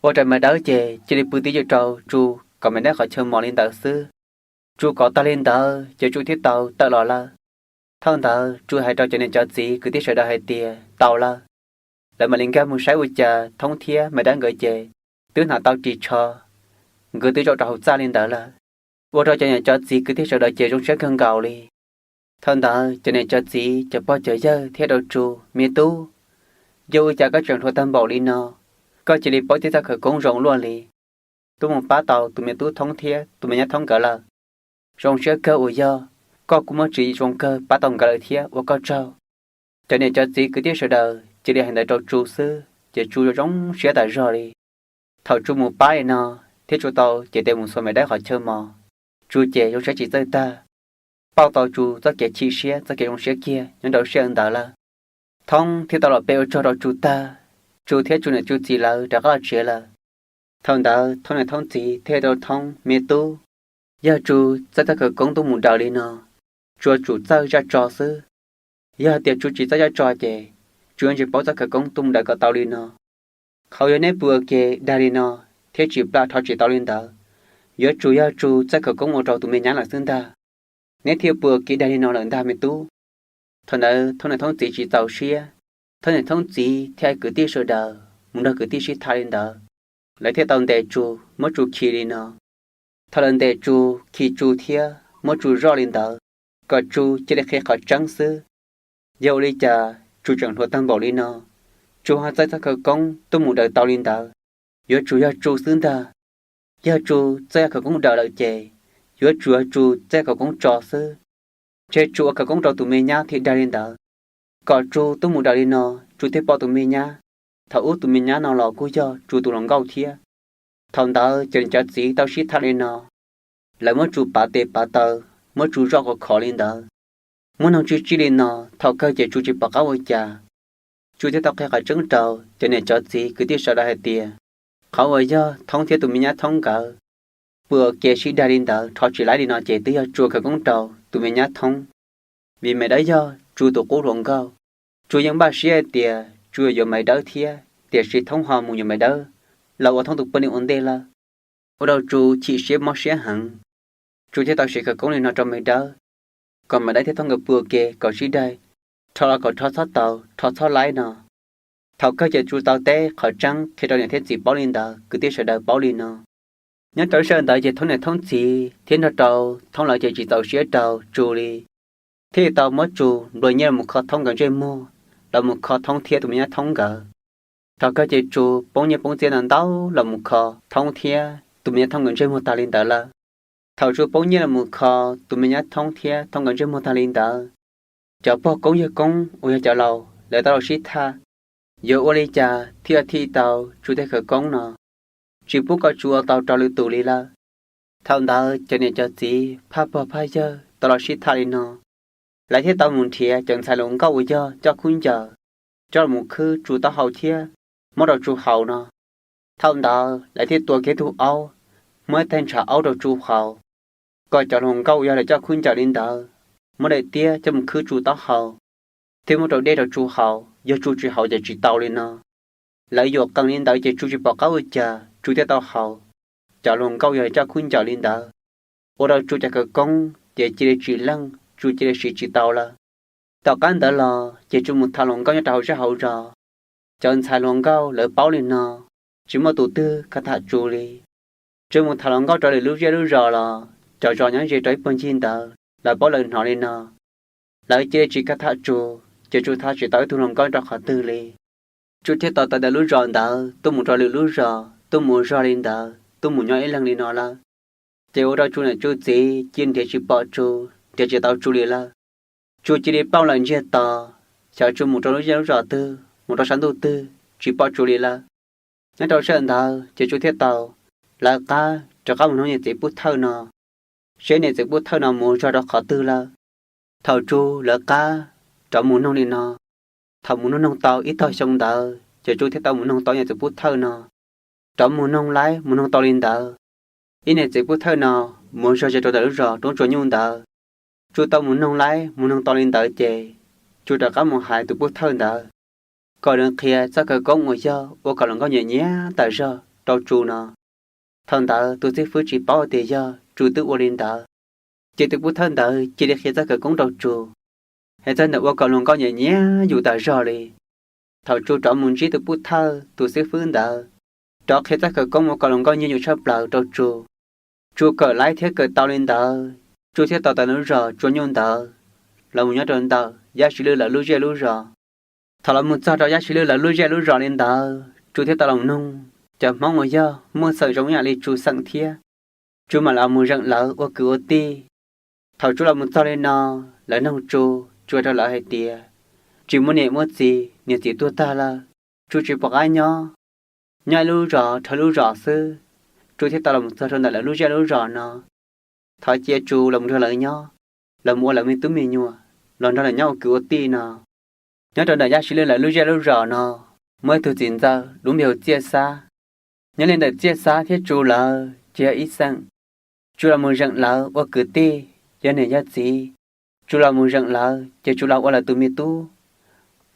ua rau Maiv Dawb ces cia li pw tib ywm rau Tsu kom Maiv Dawb qhov chaw mos li ntawd xwb. Tsu kov tag li ntawd ces Tsu thiaj tau tawm los lawm. Thaum ntawd Tsu hais rau cov niam cov txiv kwv tij sawv daws hais tias tau lawm. Lawv mam li nkag mus saib ua cas Thoob thiab Maiv Dawb nkawd ces twb hnav tau ris tsho, nkawd twb zaum rau hauv txaj li ntawd lawm. Ua rau cov niam cov txiv kwv tij sawv daws ces zoo siab kawg nkaus li. Thaum ntawd cov niam cov txiv cov pog cov yawg thiaj rau Tsu, me tub, yog ua cas koj tseem hluas tag npaum li no, koj cia li paub tib txoj khawv koob zoo luaj li, tuaj mus pab tau tus me tub Thoob thiab tus me nyab Thoob nkawd lawm. Zoo siab kawg uas yog koj kuj muaj tsis zoo kawg pab tau nkawd lawm thiab ua koj tsaug. Cov niam cov txiv kwv tij sawv daws cia li hais ntawd rau Tsu xwb ces Tsu zoo siab tas zog li. Thaum Tsu mus pab li no thiab Tsu tau cev tes mus xuas Maiv Dawb qhov chaw mos, Tsu ces zoo siab tsis txawj tag, pauj tau Tsu txoj kev chim siab txoj kev zoo siab kiag nyob rau sij hawm ntawd lawm. Thoob thiaj tau los pe ua tsaug rau Tsu tag, Tsu thiab Tsu niam Tsu txiv lawv rov qab los tsev lawm. Thaum ntawd Thoob niam Thoob txiv thiaj hais rau Thoob, me tub, yog Tsu txawj txoj khawv koob tuaj mus daws li no, Tsu yuav tsum txawj zaj tso xwb. Yog hais tias Tsu tsis txawj zaj tso ces Tsu yuav tsis paub txoj khawv koob tuaj mus daws kom tau li no. Qhov yog neb pw ua ke dag li no thiab tsis plam rho tsis tau li ntawd, yuav tsum yog Tsu txawj khawv koob ua rau tus me nyab lawm xwb ntag. Neb thiaj pw ua ke dag li no lawm ntag me tub. Thaum ntawd Thoob niam Thoob txiv tsis txaus siab, Thoob niam Thoob txiv thiab kwv tij sawv daws mus nrog kwv tij sib tham li ntawd, lawv thiaj tau ntes Tsu, muab Tsu khi li no. Thaum lawv ntes Tsu, khi Tsu thiab muab Tsu zoj li ntawd, kom Tsu cia li qhia qhov tseeb xwb. Yog ua li cas Tsu tseem hluas tag npaum li no, Tsu ho txawj txoj khawv koob tuaj mus daws tau li ntawd? Yuav tsum yog Tsu xwb ntag. Yog Tsu txawj khawv koob daws lawm ces yuav tsum yog Tsu txawj khawv koob tso xwb. Ntshe Tsu ua khawv koob rau tus me nyab thiaj dag li ntawd. Kom Tsu tuaj mus daws li no, Tsu thiaj pom tus me nyab. Thaum ub tus me nyab no los kuj yog Tsu tus hluas nkauj thiab. Thaum ntawd ces nws cov txiv tau sib tham li no, lawv muab Tsu pav tes pav taw, muab Tsu zoj khov khov li ntawd, muab noog tswj tsij li no. Thaum kawg ces Tsu tsis pom qab ua cas, Tsu thiaj tau qhia qhov tseeb rau cov niam cov txiv kwv tij sawv daws hais tias, qhov uas yog Thoob thiab tus me nyab Thoob nkawd pw ua ke sib dag li ntawd rho tsis laib li no ces twb yog Tsu khawv koob rau tus me nyab Thoob. Vim Maiv Dawb yog Tsu tus qub hluas nkauj, Tsu yeej npaj siab hais tias Tsu yuav yuav Maiv Dawb thiab, tiam sis Thoob ho mus yuav Maiv Dawb los ua Thoob tus poj niam ua ntej lawm. Ua rau Tsu chim siab mob siab heev. Tsu thiaj tau siv khawv koob li no rau Maiv Dawb, kom Maiv Dawb thiab Thoob nkawd pw ua ke kom sib daig, rho los kom rho txhob tau, rho txhob laib no. Thaum kawg ces Tsu tau teb qhov tseeb qhia rau niam thiab txiv paub li ntawd, kwv tij sawv daws paub li no. Nyob rau sij hawm ntawd ces Thoob niam Thoob txiv thiab nrog rau Thoob lawv ces tsis txaus siab rau Tsu li, thiaj li tau muab Tsu nplua nyiaj los mus kho Thoob nkawd ntsej muag, los mus kho Thoob thiab tus me nyab Thoob nkawd. Thaum kawg ces Tsu poob nyiaj poob txiaj ntau ntau los mus kho Thoob thiab tus me nyab Thoob nkawd ntsej muag tag li ntawd lawm. Thaum Tsu poob nyiaj los mus kho tus me nyab Thoob thiab Thoob nkawd ntsej muag tag li ntawd, cov pog koob yawg koob uas yog cov laus lawv tau los sib tham, yuav ua li cas thiaj thim tau Tsu tej khawv koob no, tsis pub kom Tsu ua tau rau lwm tus li lawm. Thaum ntawd cov niam cov txiv phaj pog phaj yawg tau los sib tham li no, lawv thiaj tau mus nrhiav cov ntxhais hluas nkauj uas yog coj khaub ncaws coj los mus khwb Tsu taub hau thiab muab rau Tsu haus no. Thaum ntawd lawv thiaj tua kiag tug aub, muab ib teg ntshav aub rau Tsu haus, kom cov hluas nkauj uas yog lawv coj khaub ncaws li ntawd muab daim tiab coj mus khwb Tsu taub hau, thiab muab rau dej rau Tsu haus, yog Tsu tsis haus ces tsis tau li no. Lawv yuam qees li ntawd ces Tsu tsis pom qab ua cas Tsu thiaj tau haus cov hluas nkauj uas yog lawv coj khaub ncaws li ntawd, ua rau Tsu cov khawv koob ces cia li tsis leej, Tsu cia li siv tsis tau lawm. Tom qab ntawd los ces Tsu mus tham hluas nkauj nyob rau hauv zej hauv zos. Cov ntxhais hluas nkauj lawv paub li no, tsis muaj tus twg khav tham Tsu li. Tsu mus tham hluas nkauj rau lwm lub zej lub zos los cov zos nyob ze rau ib puag ncig ntawd lawv paub lawv hnov li no, lawv cia li tsis khav tham Tsu, ces Tsu tham tsis tau ib tug hluas nkauj rau qhov twg li. Tsu thiaj tau tawm ntawm lub zos ntawd tuaj mus rau lwm lub zos, tuaj mus ua zog li ntawd, tuaj mus nyob ib leeg li no lawm. Ces ua rau Tsu niam Tsu txiv cia nrhiav tsis pom Tsu, nrhiav tsis tau Tsu li lawm. Tsu cia li pauj lawm ntsiag to, xyov Tsu mus rau lub zej lub zos twg, mus rau sab ntuj twg tsis pom Tsu li lawm. Nyob rau sij hawm ntawd ces Tsu thiaj tau lawv qab rov qab mus noog niam txiv Pub Thawj no, seb niam txiv Pub Thawj no mus ua zog rau qhov twg lawm. Thaum Tsu lawv qab rov mus noog li no, thaum mus noog noog tau ib tog xyoo ntawd ces Tsu thiaj tau mus noog tau niam txiv Pub Thawj no. Rov mus noog laib mus noog tau li ntawd, ib niam txiv Pub Thawj no mus ua zog ze rau ntawm lub zos Roob Tsua Nyuj ntawd. Tsu tau mus noog laib mus noog tau li ntawd ces Tsu rov qab mus hais tus Pub Thawj ntawd kom nws qhia txoj khawv koob uas yog ua kom hluas nkauj nyiam nyiam tas zog rau Tsu no. Thaum ntawd tus xib fwb tsis paub tias yog Tsu twb ua li ntawd, ces tus Pub Thawj ntawd cia li qhia txoj khawv koob rau Tsu, hais txog ntawm ua kom hluas nkauj nyiam nyiam yus tas zog li. Thaum Tsu rov mus ntsib tus Pub Thawj tus xib fwb ntawd, rov qhia txoj khawv koob ua kom hluas nkauj nyiam yus tshaj plaws rau Tsu, Tsu kawm laib thiab kawm tau li ntawd, Tsu thiaj tau tawm lub zos Tsua Nyuj ntawd los mus nyob rau ntawm Yaj Siv Lwj lawv lub zej lub zos. Thaum los mus txog rau Yaj Siv Lwj lawv lub zej lub zos li ntawd, Tsu thiaj tau los noog cov Hmoob uas yog muaj xeem zoo ib yam li Tsu xeem thiab, Tsu mam los mus zeem lawv ua kwv ua tij. Thaum Tsu los mus txog li no, lawv noog Tsu, Tsu hais rau lawv hais tias tsis muaj niam muaj txiv, niam txiv tuag tag lawm, Tsu tsis pom qab nyob, nyob ib lub zos dhau lub zos xwb. Tsu thiaj tau los mus txog rau ntawm lawv lub zej lub zos no, thov cia Tsu los mus nrog lawv nyob, los mus ua lawv me tub me nyuam, los nrog lawv nyob ua kwv ua tij no. Nyob rau ntawm Yaj Siv Lwj lawv lub zej lub zos no, muaj ib tug txiv ntxawm lub npe hu Txiaj Xab. Nyob li ntawm Txiaj Xab thiab Tsu lawv ces yog ib xeem. Tsu los mus zeem lawv ua kwv tij, yog niam yog txiv. Tsu los mus zeem lawv ces Tsu los ua lawv tus me tub,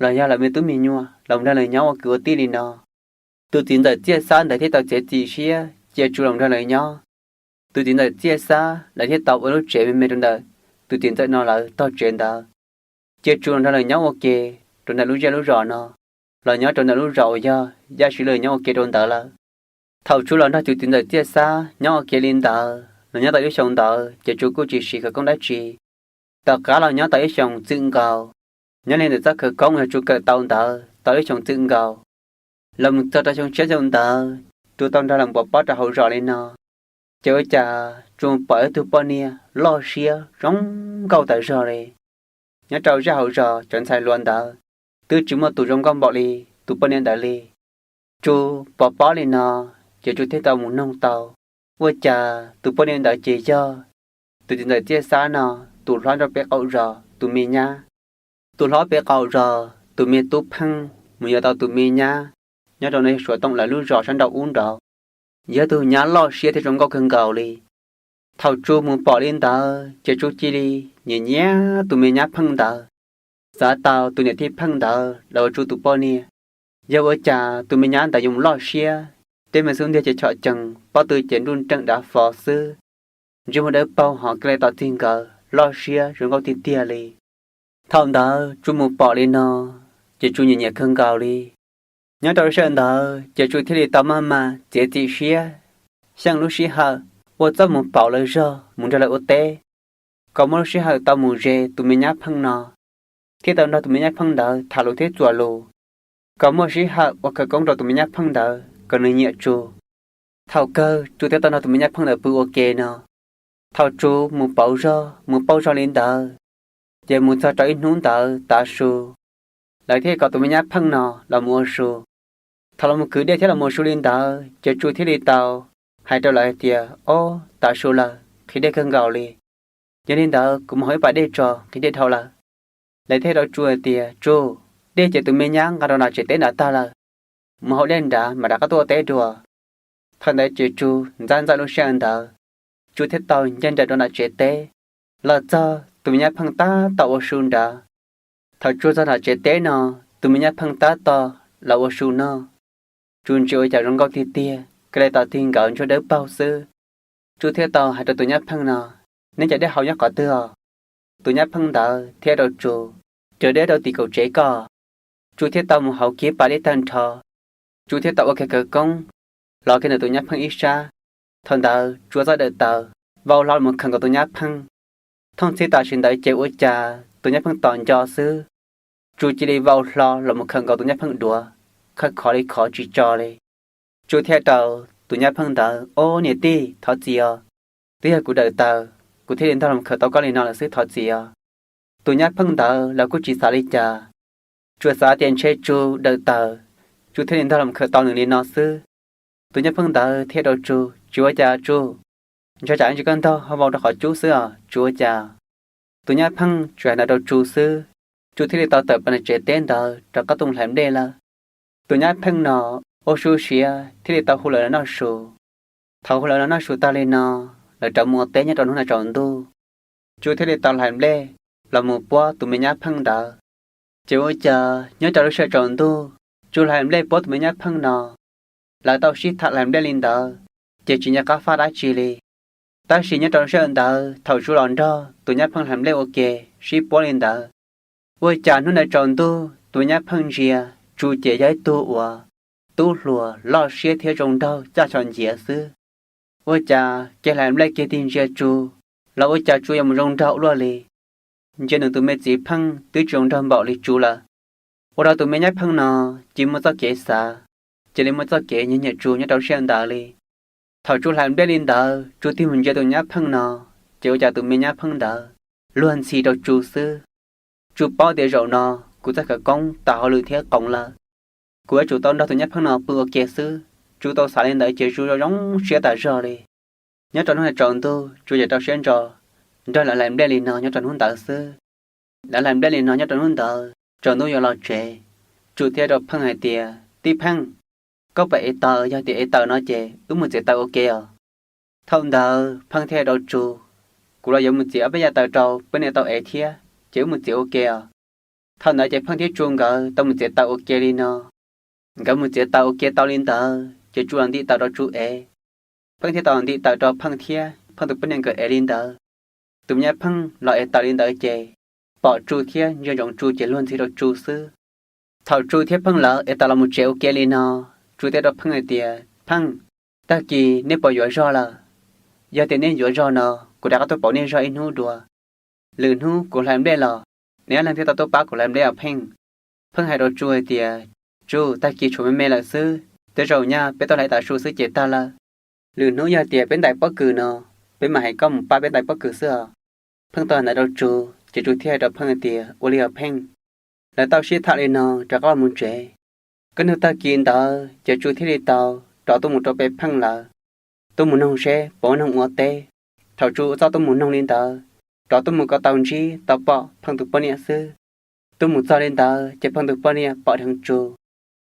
los yog lawv me tub me nyuam, los mus nrog lawv nyob ua kwv ua tij li no. Tus txiv ntxawm Txiaj Xab ntawd thiaj tau txiav txim siab cia Tsu los nrog lawv nyob. Tus txiv ntxawm Txiaj Xab lawv thiaj tau ua lub tsev me me rau ntawm tus txiv ntxawm no lawv tog tsev ntawd, cia Tsu los nrog lawv nyob ua ke rau ntawm lub zej lub zos no, los nyob rau ntawm lub zos uas yog Yaj Siv Lwj nyob ua ke rau ntawd lawm. Thaum Tsu los nrog tus txiv ntxawm Txiaj Xab nyob ua ke li ntawd, los nyob tau ib lub xyoo ntawd ces Tsu kuj tsis siv khawv koob dab tsi. Tom qab los nyob tau ib xyoos txwm nkaus, nyob li ntawm txoj khawv koob yog Tsu kawm tau ntawd tau ib xyoos txwm nkaus, los mus txog rau xyoo tshiab xyoo ntawd Tsu tau nrog Lam Npuas pob rau hauv zos li no. Ces ua cas Tsu pom ib tug poj niam loj siab zoo nkauj tas zog li. Nyob rau zaj hauv zos cov ntxhais hluas ntawd twb tsis muaj tus zoo nkauj npaum li tus poj niam ntawd li. Tsu pom pob li no, ces Tsu thiaj tau mus noog tau, ua cas tus poj niam ntawd ces yog tus txiv ntxawm Txiaj Xab no tus hlob nrog peb qaum zos tus me nyab. Tus hlob peb qaum zos tus me tub pheej mus yuav tau tus me nyab nyob rau no Suav Tooj lawv lub zos sab nraum ub nraud, yog tus nyab loj siab thiab zoo nkauj kawg nkaus li. Thaum Tsu mus pom li ntawd ces Tsu cia li nyiam nyiam tus me nyab pheej ntawd, xav tau tus niam tij pheej ntawd los ua Tsu tus poj niam. Yog ua cas tus me nyab ntawd yuav mus loj siab, tej me xub ntiag ces chom cees, pob tw ces nruj nreem dav fo xwb, ntsej muag dawb paug ho kaj li tos txig nkawd loj siab zoo nkauj tiag tiag li. Thaum ntawd Tsu mus pom li no, ces Tsu nyiam nyiam kawg nkaus li. Nyob rau sij hawm ntawd ces Tsu thiaj li tau maj mam txiav txim siab, xyeej lub sij hawm ua txuj mus pauv lawv zog mus nrog lawv ua teb, kom muaj lub sij hawm tau mus ze tus me nyab pheej no, thiab tau nrog tus me nyab pheej ntawd tham lus thiab txuas lus, kom muaj sij hawm ua khawv koob rau tus me nyab pheej ntawd kom nws nyiam Tsu. Thaum kawg Tsu thiaj tau nrog tus me nyab pheej ntawd pw ua ke no. Thaum Tsu mus pauv zog mus pauj zog li ntawd, ces mus txog rau ib hnub ntawd tav su, lawv thiaj kom tus me nyab pheej no los mus ua su. Thaum los mus kwv dej thiab los mus ua su li ntawd ces Tsu thiaj li tau hais rau lawv hais tias, Ob, tav su lawm, nqhis dej kawg nkaus li. Yog li ntawd kuv mus hau ib pas dej tso, nqhis dej dhau lawm. Lawv thiaj rau Tsu hais tias, Tsu, dej ces tus me nyab nqa rau nram tsev teb nrad tag lawm, mus hau dej nrad mam rov qab tuaj ua teb dua. Thaum ntawd ces Tsu ntxaib ntxaij lub sij hawm ntawd, Tsu thiaj tau ncaj nraim rau nram tsev teb. Los txog tus me nyab pheej tab tom ua su nrad. Thaum Tsu txog nram tsev teb no, tus me nyab pheej tab tom los ua su noj. Tsu ntsia ua cas zoo nkauj tiag tiag, kaj li tos tig nkawd ntsuag dawb paug xwb. Tsu thiaj tau hais rau tus nyab pheej no, Neb cov dej hau nyob qhov twg os? Tus nyab pheej ntawd thiaj rau Tsu, Cov dej rau tim kaum tsev koj. Tsu thiaj tau mus hau kiag pas dej tag nrho. Tsu thiaj tau ua kiag khawv koob los kiag ntawm tus nyab pheej ib sab. Thaum ntawd Tsu txawj dawm taws, vau hlo los mus khawm nkaus tus nyab pheej. Thooj txhij tam sim ntawd ces ua cas tus nyab pheej tos nco xwb, Tsu cia li vau hlo los mus khawm nkaus tus nyab pheej duav, khawm khov li khov tsis tso li. Tsu thiaj rau tus nyab pheej ntawd, Ob niam tij, thov txim os, twb yog kuv dawm taws, kuv thiaj li ntog los khawm tau koj li no lawm xwb, thov txim os. Tus nyab pheej ntawd los kuj tsis xav li cas, tsuas xav tias ntshe Tsu dawm taws, Tsu thiaj li ntog los khawm tau nws li no xwb. Tus nyab pheej ntawd thiaj rau Tsu, Tsis ua cas Tsu, ntshai tsam ntsis koj ntog ho vau rau qhov cub xwb os, tsis ua cas. Tus nyab pheej tsuas hais ntawd rau Tsu xwb, Tsu thiaj li tau tawm plaws nram tsev teb ntawd rov qab tuaj hlais nplej lawm. Tus nyab pheej no ua su siav thiaj li tau hu lawv los noj su. Thaum hu lawv los noj su tag li no, lawv rov mus ua teb nyob rau hnub ntawd tsaus ntuj, Tsu thiaj li tau hlais nplej los mus puab tus me nyab pheej ntawd. Ces ua cas nyob rau lub sij hawm tsaus ntuj, Tsu hlais nplej puab tus me nyab pheej no, lawv tau sib tham hlais nplej li ntawd, ces tsis nco qab faj dab tsi li. Tab sis nyob rau lub sij hawm ntawd thaum Tsu los nrog tus nyab pheej hlais nplej ua ke sib puab li ntawd, ua cas hnub ntawd tsaus ntuj tus me nyab pheej ntsia Tsu ces yog ib tug uas tub hluas loj siab thiab zoo nraug caj tsho nciav xwb. Ua cas kev hlais nplej kiag tig ntsia Tsu, los ua cas Tsu yuav mus zoo nraug ua luaj li. Ntsia nws tus me txiv pheej twb tsis zoo nraug npaum li Tsu lawm. Ua rau tus me nyab pheej no cia muaj txoj kev xav, cia li muaj txoj kev nyiam nyiam Tsu nyob rau lub sij hawm ntawd li. Thaum Tsu hlais nplej li ntawd, Tsu tig mus ntsia tus nyab pheej no, ces ua cas tus me nyab pheej ntawd luag ntxhi rau Tsu xwb. Tsu paub tias zaum no kuv txoj khawv koob tas hauj lwm thiab qoos lawm, kuv yuav tsum tau nrog tus nyab pheej no pw ua ke xwb. Tsu tau xav li ntawd ces Tsu zoo siab tas zog li. Nyob rau hnub ntawd tsaus ntuj Tsu ces rau siab ntso nrog lawv hlais nplej li no nyob rau hnub ntawd xwb. Lawv hlais nplej li no nyob rau hnub ntawd, tsaus ntuj yuav los tsev, Tsu thiaj rau Pheej hais tias, Tij Pheej, koj puas ev taws? Yog tias ev taws no ces wb mus txiav taws ua ke os. Thaum ntawd Pheej thiaj rau Tsu, Kuv los yuav mus txiav ob peb yav taws rau peb niam tau ev thiab, ces wb mus txiav ua ke os. Thaum ntawd ces Pheej thiab Tsu nkawd tau mus txiav taws ua ke li no. Nkawd mus txiav taws ua ke tau li ntawd ces Tsu los ntim taws rau Tsu ev. Pheej thiaj tau ntim taws rau Pheej thiab Pheej tus poj niam nkawd ev li ntawd. Tus me nyab Pheej los ev taws li ntawd ces pom Tsu thiab ntsia ntsoov Tsu ces luag ntxhi rau Tsu xwb. Thaum Tsu thiab Pheej lawv ev taws los mus tsev ua ke li no, Tsu thiaj rau Pheej hais tias, Pheej, tag kis nej puas yuav zog lawm? Yog tias nej yuav zog no, kuv rov qab tuaj pauv nej zog ib hnub dua. Lwm hnub kuv hlais nplej los, neb ob leeg thiaj tau tuaj pab kuv hlais nplej os Pheej. Pheej hais rau Tsu hais tias, Tsu, tag kis tshuav me me lawm xwb, tej zaum nyaj peb tuaj hlais tav su xwb ces tag lawm. Lwm hnub yog tias peb ntais pob kws no, peb mam hais koj mus pab peb ntais pob kws xwb os. Pheej tau hais ntawd rau Tsu, ces Tsu thiaj hais rau Pheej hais tias, Ua li os Pheej. Lawv tau sib tham li no rov qab los mus tsev. Kaj ntug tag kis ntawd ces Tsu thiaj li tau rov tuaj mus rau pem Pheej lawv, tuaj mus noog seb puas muaj neeg ua teb. Thaum Tsu txawj tuaj mus noog li ntawd, rov tuaj mus kom tau ntsib tau pom Pheej tus poj niam xwb. Tuaj mus txog li ntawd ces Pheej tus poj niam pom dheev Tsu,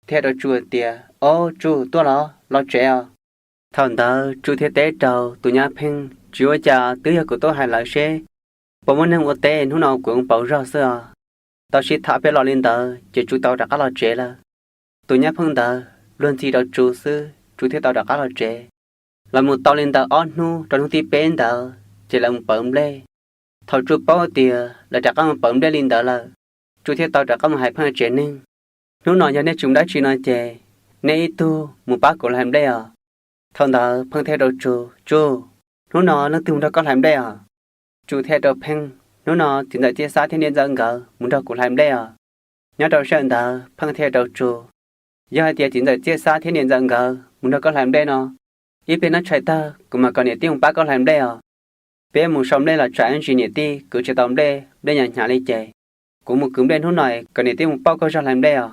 thiaj hais rau Tsu hais tias, Ob, Tsu tuaj los, los tsev os. Thaum ntawd Tsu thiaj teb rau tus nyab Pheej, Tsis ua cas, twb yog kuv tuaj hais lawv seb puas muaj neeg ua teb, hnub no kuv mus pauv zog xwb os. Tau sib tham peb los li ntawd ces Tsu tau rov qab los tsev lawm. Tus nyab Pheej ntawd luag ntxhi rau Tsu xwb, Tsu thiaj tau rov qab los tsev. Lawv mus tau li ntawd ob hnub, rau hnub thib peb ntawd ces lawv mus pauv nplej. Thaum Tsu paub tias lawv rov qab mus pauv nplej li ntawd lawm, Tsu thiaj tau rov qab mus hais Pheej tsev neeg, Hnub no yog nej tsis mus dab tsi no ces nej ib tug mus pab kuv hlais nplej os. Thaum ntawd Pheej thiaj rau Tsu, Tsu, hnub no leej twg mus nrog koj hlais nplej os? Tsu thiaj rau Pheej, Hnub no txiv ntxawm Txiaj Xab thiab niam ntxawm nkawd mus nrog kuv hlais nplej os. Nyob rau sij hawm ntawd Pheej thiaj rau Tsu, Yog hais tias txiv ntxawm Txiaj Xab thiab niam ntxawm nkawd mus nrog koj hlais nplej no, ib pliag noj tshais tag kuv mam kom niam tij mus pab koj hlais nplej os. Peb mus sau nplej los tsam ib ntsis niam tij kwv tsis tau nplej, nplej hnyav hnyav li ces kuv mus kwv nplej hnub no kom niam tij mus pauj koj zog hlais nplej os.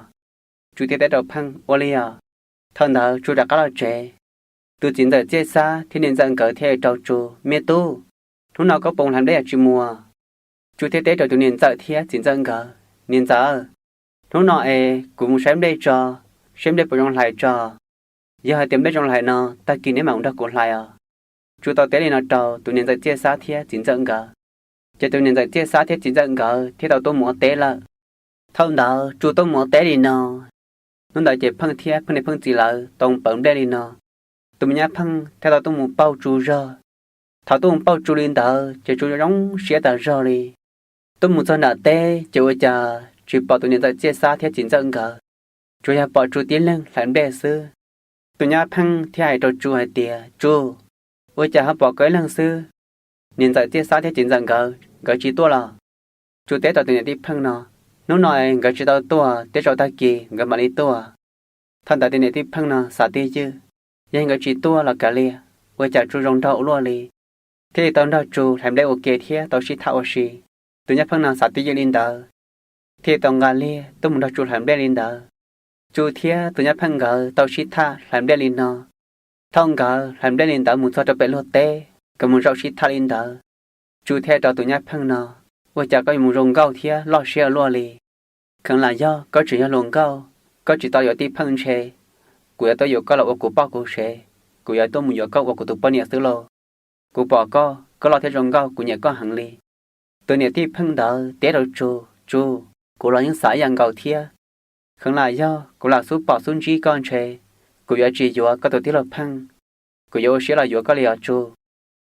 Tsu thiaj teb rau Pheej, Ua li os. Thaum ntawd Tsu rov qab los tsev. Tus txiv ntxawm Txiaj Xab thiab niam ntxawm nkawd thiaj rau Tsu, Me tub, hnub no koj puas mus hlais nplej los tsis mus? Tsu thiaj teb rau tus niam ntxawm thiab txiv ntxawm nkawd, Niam ntxawm, hnub no es kuv mus saib nplej tso, saib nplej puas zoo hlais tso. Yog hais tias nplej zoo hlais no, tag kis neb mam mus nrog kuv hlais os. Tsu tau teb li no rau tus niam ntxawm Txiaj Xab thiab txiv ntxawm nkawd, ces tus niam ntxawm Txiaj Xab thiab txiv ntxawm nkawd thiaj tau tuaj mus ua teb lawm. Thaum ntawd Tsu tuaj mus ua teb li no, hnub ntawd ces Pheej thiab Pheej niam Pheej txiv lawv tau mus pauv nplej li no. Tus me nyab Pheej thiaj tau tuaj mus pauj Tsu zog. Thaum tuaj mus pauj Tsu li ntawd ces Tsu zoo siab tas zog li. Tuaj mus txog nram teb ces ua cas tsis pom tus niam ntxawm Txiaj Xab thiab txiv ntxawm nkawd, tsuas yog pom Tsu tib leeg hlais nplej xwb. Tus nyab Pheej thiaj hais rau Tsu hais tias, Tsu, ua cas ho pom koj ib leeg xwb? Niam ntxawm Txiaj Xab thiab txiv ntxawm nkawd, nkawd tsis tuaj los? Tsu teb rau tus niam tij Pheej no, Hnub no es nkawd tsis tau tuaj, tej zaum tag kis nkawd mam li tuaj. Thaum ntawd tus niam tij Pheej no xav twj ywm, Yog nkawd tsis tuaj los kav liam, ua cas Tsu zoo nraug ua luaj li, thiaj li tau nrog Tsu hlais nplej ua ke thiab tau sib tham ua si. Tus nyab Pheej no xav twj ywm li ntawd, thiaj li tau nqa liag tuaj mus nrog Tsu hlais nplej li ntawd. Tsu thiab tus nyab Pheej nkawd tau sib tham hlais nplej li no. Thaum nkawd hlais nplej li ntawd mus txog rau pem luag teb, nkawd mus zaum sib tham li ntawd, Tsu thiaj rau tus nyab Pheej no, Ua cas koj yuav mus zoo nkauj thiab loj siab ua luaj li? Kheev lam yog koj tseem yog hluas nkauj, koj tsis tau yuav tij Pheej ntshe kuv yuav tuaj yuav koj los ua kuv poj kuv sev, kuv yuav tuaj mus yuav koj ua kuv tus poj niam xwb lauj. Kuv pom koj, koj loj thiab zoo nkauj, kuv nyiam koj heev li. Tus niam tij Pheej ntawd teb rau Tsu, Tsu, kuv los yeej xav ib yam nkaus thiab. Kheev lam yog kuv lam xub pom xub ntsib koj ntshe kuv yuav tsis yuav koj tus tij laug Pheej, kuv yuav ua siab los yuav koj li os Tsu.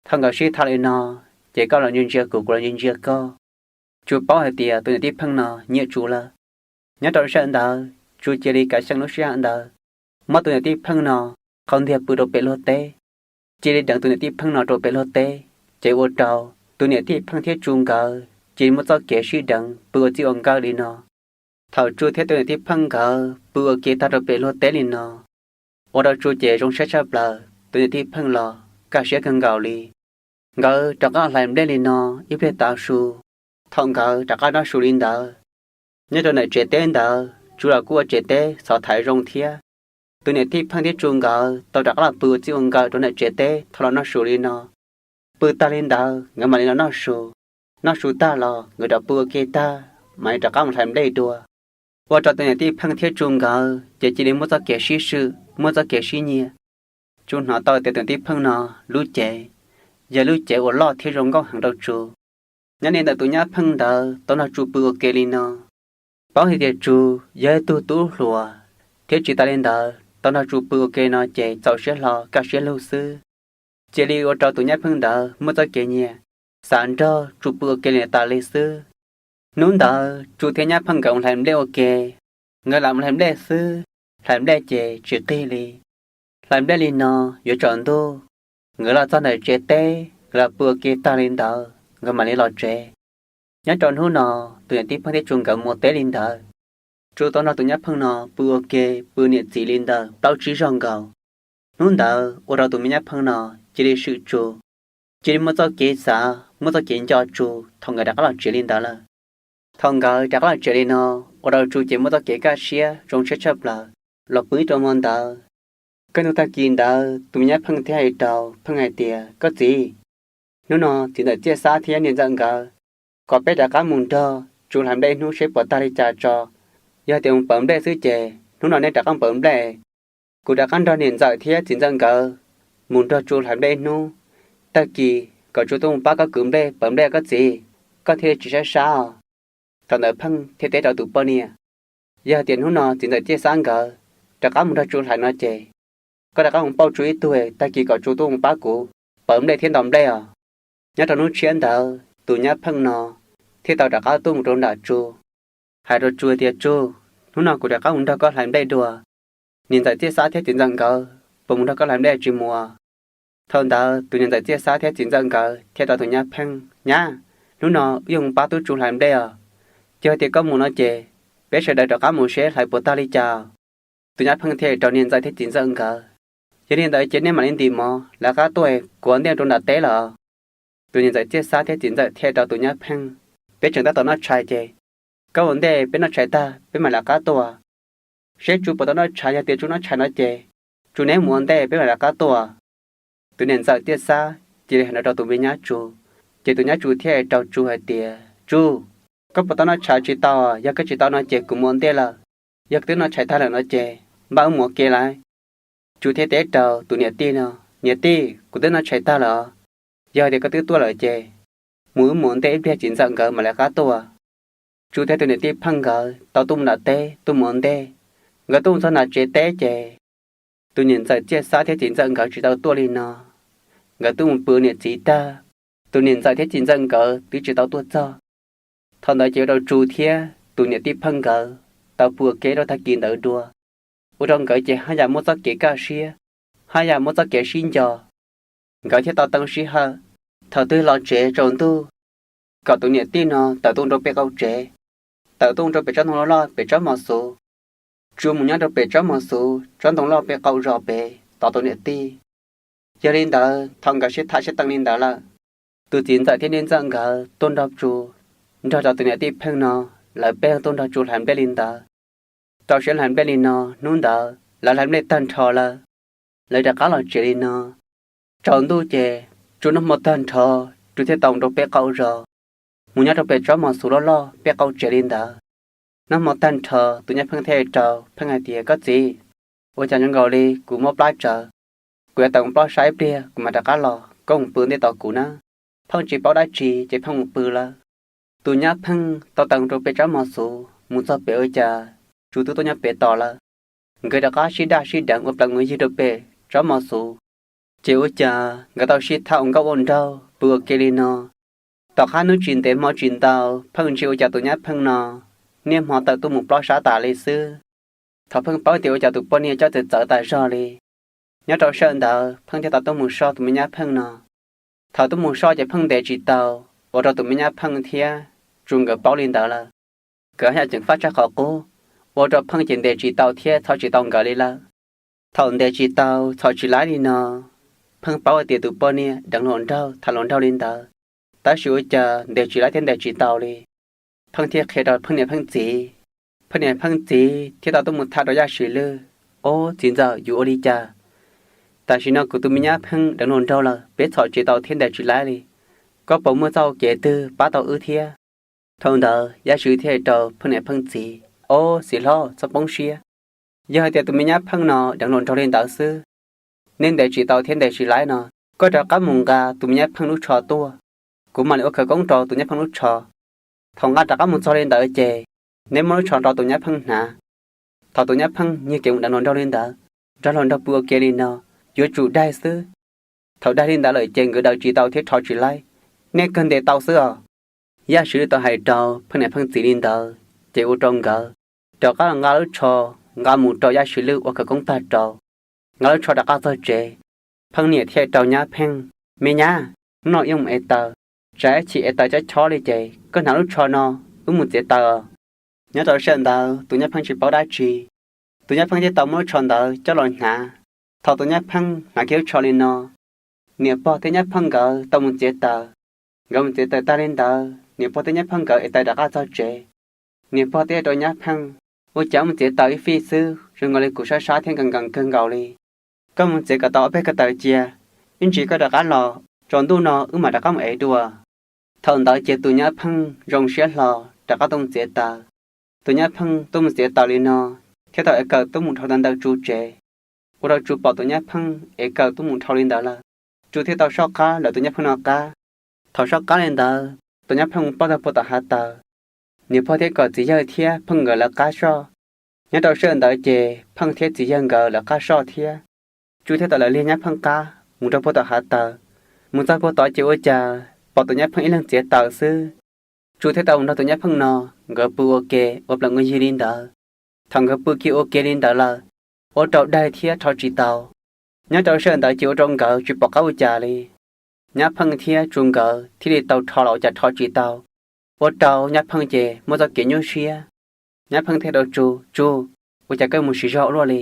Thaum nkawd sib tham li no, ces koj los ntsia ntsia kuv, kuv los ntsia ntsia koj. Tsu paub hais tias tus niam tij Pheej no nyiam Tsu lawm. Nyob rau sij hawm ntawd Tsu cia li kav xyeem lub sij hawm ntawd, muab tus niam tij Pheej no qhau ntiag pw rau pem luag teb, cia li deev tus niam tij Pheej no rau pem luag teb, ces ua rau tus niam tij Pheej thiab Tsu nkawd cia li muaj txoj kev sib deev pw ua txij ua nkawm li no. Thaum Tsu thiab tus niam tij Pheej nkawd pw ua ke tag rau pem luag teb li no, ua rau Tsu ces zoo siab tshaj plaws, tus niam tij Pheej los kaj siab kawg nkaus li. Nkawd rov qab hlais nplej li no ib pliag tav su. Thaum nkawd rov qab noj su li ntawd, nyob rau ntawm tsev teb ntawd Tsu los kuj ua tsev teb xov thaiv zoo thiab. Tus niam tij Pheej thiab Tsu nkawd tau rov qab los pw ua txij ua nkawm rau ntawm tsev teb thaum los noj su li no. Pw tag li ntawd nkawd mam li los noj su. Noj su tag los nkawd rov pw ua ke tag, mam li rov qab mus hlais nplej dua. Ua rau tus niam tij Pheej thiab Tsu nkawd ces cia li muaj txoj kev sib swm, muaj txoj kev sib nyiam. Tsu hnov tau tias tus niam tij Pheej no lub cev yog lub cev uas loj thiab zoo nkauj heev rau Tsu. Nyob li ntawm tus nyab Pheej ntawd tau nrog Tsu pw ua ke li no, paub hais tias Tsu yog ib tug tub hluas, thiab tsis tas li ntawd tau nrog Tsu pw ua ke no ces txaus siab hlo kaj siab lug xwb. Cia li ua rau tus nyab Pheej ntawd muaj txoj kev nyiam, xav nrog Tsu pw ua ke li tas li xwb. Hnub ntawd Tsu thiab nyab Pheej nkawd mus hlais nplej ua ke. Nkawd lam mus hlais nplej xwb, hlais nplej ces tsis qig li. Hlais nplej li no yuav tsaus ntuj, nkawd los txog ntawm tsev teb, nkawd los pw ua ke tag li ntawd nkawd mam li los tsev. Nyob rau hnub no, tus niam tij Pheej thiab Tsu nkawd mus teb li ntawd. Tsu tau nrog tus nyab Pheej no pw ua ke, pw niam txiv li ntawd plaub tsib zaug nkaus. Hnub ntawd ua rau tus me nyab Pheej no cia li swm Tsu, cia li muaj txoj kev xav, muaj txoj kev nco Tsu thaum nkawd rov qab los tsev li ntawd lawm. Thaum nkawd rov qab los tsev li no, ua rau Tsu ces muaj txoj kev kaj siab zoo siab tshaj plaws los pw ib rau hmo ntawd. Kaj ntug tag kis ntawd tus me nyab Pheej thiaj hais rau Pheej hais tias, Koj txiv, hnub no txiv ntxawm Txiaj Xab thiab niam ntxawm nkawd kom peb rov qab mus nrog Tsu hlais nplej ib hnub seb puas tag li cas tso. Yog tias mus pawv nplej xwb ces hnub no nej rov qab mus pawv nplej. Kuv rov qab nrog niam ntxawm thiab txiv ntxawm nkawd mus nrog Tsu hlais nplej ib hnub. Tag kis kom Tsu tuaj mus pab koj kwv nplej pawv nplej koj txiv, koj thiaj li tsis sab sab os. Thaum ntawd Pheej thiaj teb rau tus poj niam, Yog tias hnub no txiv ntxawm Txiaj Xab nkawd rov qab mus nrog Tsu hlais no ces koj rov qab mus pauj Tsu ib tug, tag kis kom Tsu tuaj mus pab kuv pawv nplej thiab ntaus nplej os. Nyob rau hnub tshiab ntawd tus nyab Pheej no thiaj tau rov qab tuaj mus rau nram Tsu, hais rau Tsu tias, Tsu, hnub no kuv rov qab mus nrog koj hlais nplej dua. Niam ntxawm Txiaj Xab thiab txiv ntxawm nkawd puas mus nrog koj hlais nplej tsis mus? Thaum ntawd tus niam ntxawm Txiaj Xab thiab txiv ntxawm nkawd thiaj rau tus nyab Pheej, Nyab, hnub no wb yuav mus pab tub Tsu hlais nplej os. Yog tias koj mus no ces peb sawv daws rov qab mus seb hlais puas tag li cas. Tus nyab Pheej thiaj rau niam ntxawm thiab txiv ntxawm nkawd, Yog li ntawd ces nej mam li ntim mov lawv qab tuaj, kuv ua ntej rau nram teb lawm. Tus niam ntxawm Txiaj Xab thiab txiv ntxawm thiaj rau tus nyab Pheej, Peb tseem tab tom noj tshais ces koj ua ntej, peb noj tshais tag peb mam lawv qab tuaj. Seb Tsu puas tau noj tshais, yog tias Tsu noj tshais no ces Tsu neb mus ua ntej, peb mam lawv qab tuaj. Tus niam ntxawm Txiaj Xab cia li hais no rau tus me nyab Tsu, ces tus nyab Tsu thiaj rau Tsu hais tias, Tsu, koj puas tau noj tshais? Tsis tau. Yog koj tsis tau no ces kuv mus ua ntej lawm. Yog twb noj tshais tag lawm no ces npaj wb mus ua ke lawm. Tsu thiaj teb rau tus niam tij no, Niam tij, kuv twb noj tshais tag lawm. Yog tias koj twb tuaj lawm ces mus wb mus ua ntej ib pliag txiv ntxawm nkawd mam lawv qab tuaj. Tsu thiab tus niam tij Pheej nkawd tau tuaj mus nram teb tuaj mus ua ntej. Nkawd tuaj mus txog nram tsev teb ces tus niam ntxawm Txiaj Xab thiab txiv ntxawm nkawd tsis tau tuaj li no. Nkawd tuaj mus pw niam txiv tag, tus niam ntxawm thiab txiv ntxawm nkawd twb tsis tau tuaj txog. Thaum ntawd ces ua rau Tsu thiab tus niam tij Pheej nkawd tau pw ua ke rau tag kis ntawd dua. Ua rau nkawd ces haj yam muaj txoj kev kaj siab, haj yam muaj txoj kev sib nco. Nkawd thiaj tau teeb sij hawm thaum twg los tsev tsaus ntuj kom tus niam tij no tawm tuaj rau pem qaum tsev, tawm tuaj rau pem tsob ntoo loj loj pem tsob mos xuv. Tsu mus nyob rau pem tsob mos xuv tsob ntoo loj pem qaum zos pem tos tus niam tij. Yog li ntawd thaum nkawd sib tham sib teev li ntawd lawm, tus txiv ntxawm thiab niam ntxawm nkawd tuaj nrog Tsu, nrog rau tus niam tij Pheej no, lawv peb tuaj nrog Tsu hlais nplej li ntawd. Rau siab hlais nplej li no, hnub ntawd lawv hlais nplej tag nrho lawm, lawv rov qab los tsev li no. Tsaus ntuj ces Tsu noj hmo tag nrho, Tsu thiaj tau mus rau pem qaum zos, mus nyob rau pem tsob mos xuv loj loj pem qaum tsev li ntawd. Noj hmo tag nrho tus nyab Pheej thiaj rau Pheej hais tias, Koj txiv, ua cas zoo nkaus li kuv mob plab tsawv, kuv yuav tawm mus plob sab ib pliag kuv mam rov qab los, koj mus pw ntej tos kuv na. Pheej tsis paub dab tsi ces Pheej mus pw lawm. Tus nyab Pheej tau tawm rau pem tsob mos xuv mus txog pem ua cas Tsu twb tuaj nyob pem tos lawm. Nkawd rov qab sib daj sib deev ua plees ua yig rau pem tsob mos xuv. Ces ua cas nkawd tau sib tham ua nkauj ua nraug pw ua ke li no. Tom qab hnub tsis ntev hmo tsis ntau, Pheej ntsia ua cas tus nyab Pheej no niaj hmo tawm tuaj mus plob sab tas li xwb. Thaum Pheej paub tias ua cas tus poj niam coj txawv txawv tas zog li, nyob rau sij hawm ntawd Pheej thiaj tau tuaj mus soj tus me nyab Pheej no. Thaum tuaj mus soj ces Pheej ntes tsis tau, ua rau tus me nyab Pheej thiab Tsu nkawd paub li ntawd lawm. Nkawd haj yam ceev faj tshaj qhov qub, ua rau Pheej ces ntes tsis tau thiab txhom tsis tau nkawd li lawm. Thaum ntes tsis tau txhom tsis laib li no, Pheej paub hais tias tus poj niam deev hluas nraug tham hluas nraug li ntawd, tab sis ua cas ntes tsis laib thiab ntes tsis tau li. Pheej thiaj qhia rau Pheej niam Pheej txiv. Pheej niam Pheej txiv thiaj tau tuaj mus tham rau Yaj Swv Lwj, Ob, txiv ntxawm, yuav ua li cas? Tam sim no kuv tus me nyab Pheej deev hluas nraug lawm, peb txhom tsis tau thiab ntes tsis laib li. Koj puas muaj txoj hau kev twg pab tau wb thiab? Thaum ntawd Yaj Swv thiaj hais rau Pheej niam Pheej txiv, Ob, txiv hlob, txhob poob siab. Yog hais tias tus me nyab Pheej no deev hluas nraug li ntawd xwb, nej ntes tsis tau thiab ntes tsis laib no, koj rov qab mus nqa tus me nyab Pheej lub tsho tuaj, kuv mam li ua khawv koob rau tus nyab Pheej lub tsho. Thaum nqa rov qab mus txog li ntawd ces neb muab lub tsho rau tus nyab Pheej hnav. Thaum tus nyab Pheej nyiag kev mus deev hluas nraug li ntawd, nrog hluas nraug pw ua ke li no, yuav tsum daig xwb. Thaum daig li ntawd lawm ces nkawd daws tsis tau thiab rho tsis laib, nej kawg ntes tau xwb os. Yaj Swv Lwj tau hais rau Pheej niam Pheej txiv li ntawd ces ua rau nkawd rov qab los nqa lub tsho, nqa mus rau Yaj Swv Lwj ua khawv koob tag rau, nqa lub tsho rov qab txog tsev. Pheej niam thiaj rau nyab Pheej, Me nyab, hnub no wb yuav mus ev taws, tsam ib chim es taws cov chob li ces koj hnav lub tsho no, wb mus txiav taws. Nyob rau sij hawm ntawd tus nyab pheej tsis paub dab tsi, tus nyab pheej thiaj tau muab lub tsho ntawd coj los hnav. Thaum tus nyab pheej hnav kiag lub tsho li no, niam pog thiab nyab pheej nkawd tau mus txiav taws. Nkawd mus txiav taws tag li ntawd, niam pog thiab nyab pheej nkawd es taws rov qab txog tsev. Niam pog thiaj rau nyab pheej, ua cas mus txiav taws ib fij xwb zoo nkaus li kuv sab sab thiab nkees nkees kawg nkaus li. Koj mus txiav kom tau ob peb ko taws cia, ib ntsis koj rov qab los, tsaus ntuj no wb mam rov qab mus ev dua. Thaum ntawd ces tus nyab pheej zoo siab hlo rov qab tuaj mus txiav taws. Tus nyab pheej tuaj mus txiav taws li no, thiaj tau ev kawm tuaj mus dhau ntawm Tsu tsev. Ua rau Tsu pom tus nyab pheej ev kawm tuaj mus dhau li ntawd lawm, Tsu thiaj tau soj qab lawv tus nyab pheej no qab. Thaum soj qab li ntawd, tus nyab pheej mus pab tag puag tom hav taws. Niam pog thiaj kom txiv yawg thiab pheej nkawd lawv qab soj. Nyob rau sij hawm ntawd ces pheej thiab txiv yawg nkawd lawv qab soj thiab. Tsu thiaj tau lawv liag nyab pheej qab mus rau puag tom hav taws. Mus txog puag tod ces ua cas pom tus nyab pheej ib leeg txiav taws xwb. Tsu thiaj tau mus nrog tus nyab pheej no, nkawd pw ua ke ua plees ua yi li ntawd. Thaum nkawd pw kiag ua ke li ntawd lawm, ua rau daig thiab rho tsis tau. Nyob rau sij hawm ntawd ces ua rau nkawd tsis pom qab ua cas li. Nyab pheej thiab Tsu nkawd thiaj li tau rho los ua cas rho tsis tau, ua rau nyab pheej ces muaj txoj kev nyuaj siab. Nyab pheej thiaj rau Tsu, Tsu, ua cas koj mus siv zog ua luaj li?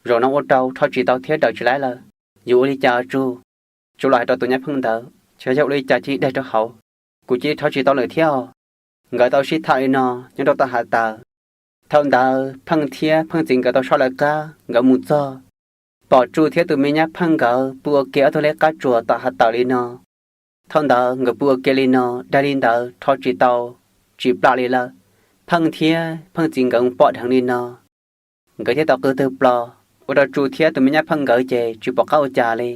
Zaum no ua rau rho tsis tau thiab daws tsis laib lawm, yuav ua li cas Tsu? Tsu los hais rau tus nyab pheej ntawd, yog ua li cas cia daig rau hauv, kuv cia li rho tsis tau lawm thiab os. Nkawd tau sib tham li no nyob rau tom hav taws. Thaum ntawd pheej thiab pheej txiv nkawd tau soj lawv qab, nkawd mus txog, pom Tsu thiab tus me nyab pheej nkawd pw ua ke ob tug liab qab tsuas tom hav taws li no. Thaum ntawd nkawd pw ua ke li no, daig li ntawd rho tsis tau, tsis plam li lawm. Pheej thiab pheej txiv nkawd mus pom dheev li no, nkawd thiaj tau qw tawg plo, ua rau Tsu thiab tus me nyab pheej nkawd ces tsis pom qab ua cas li.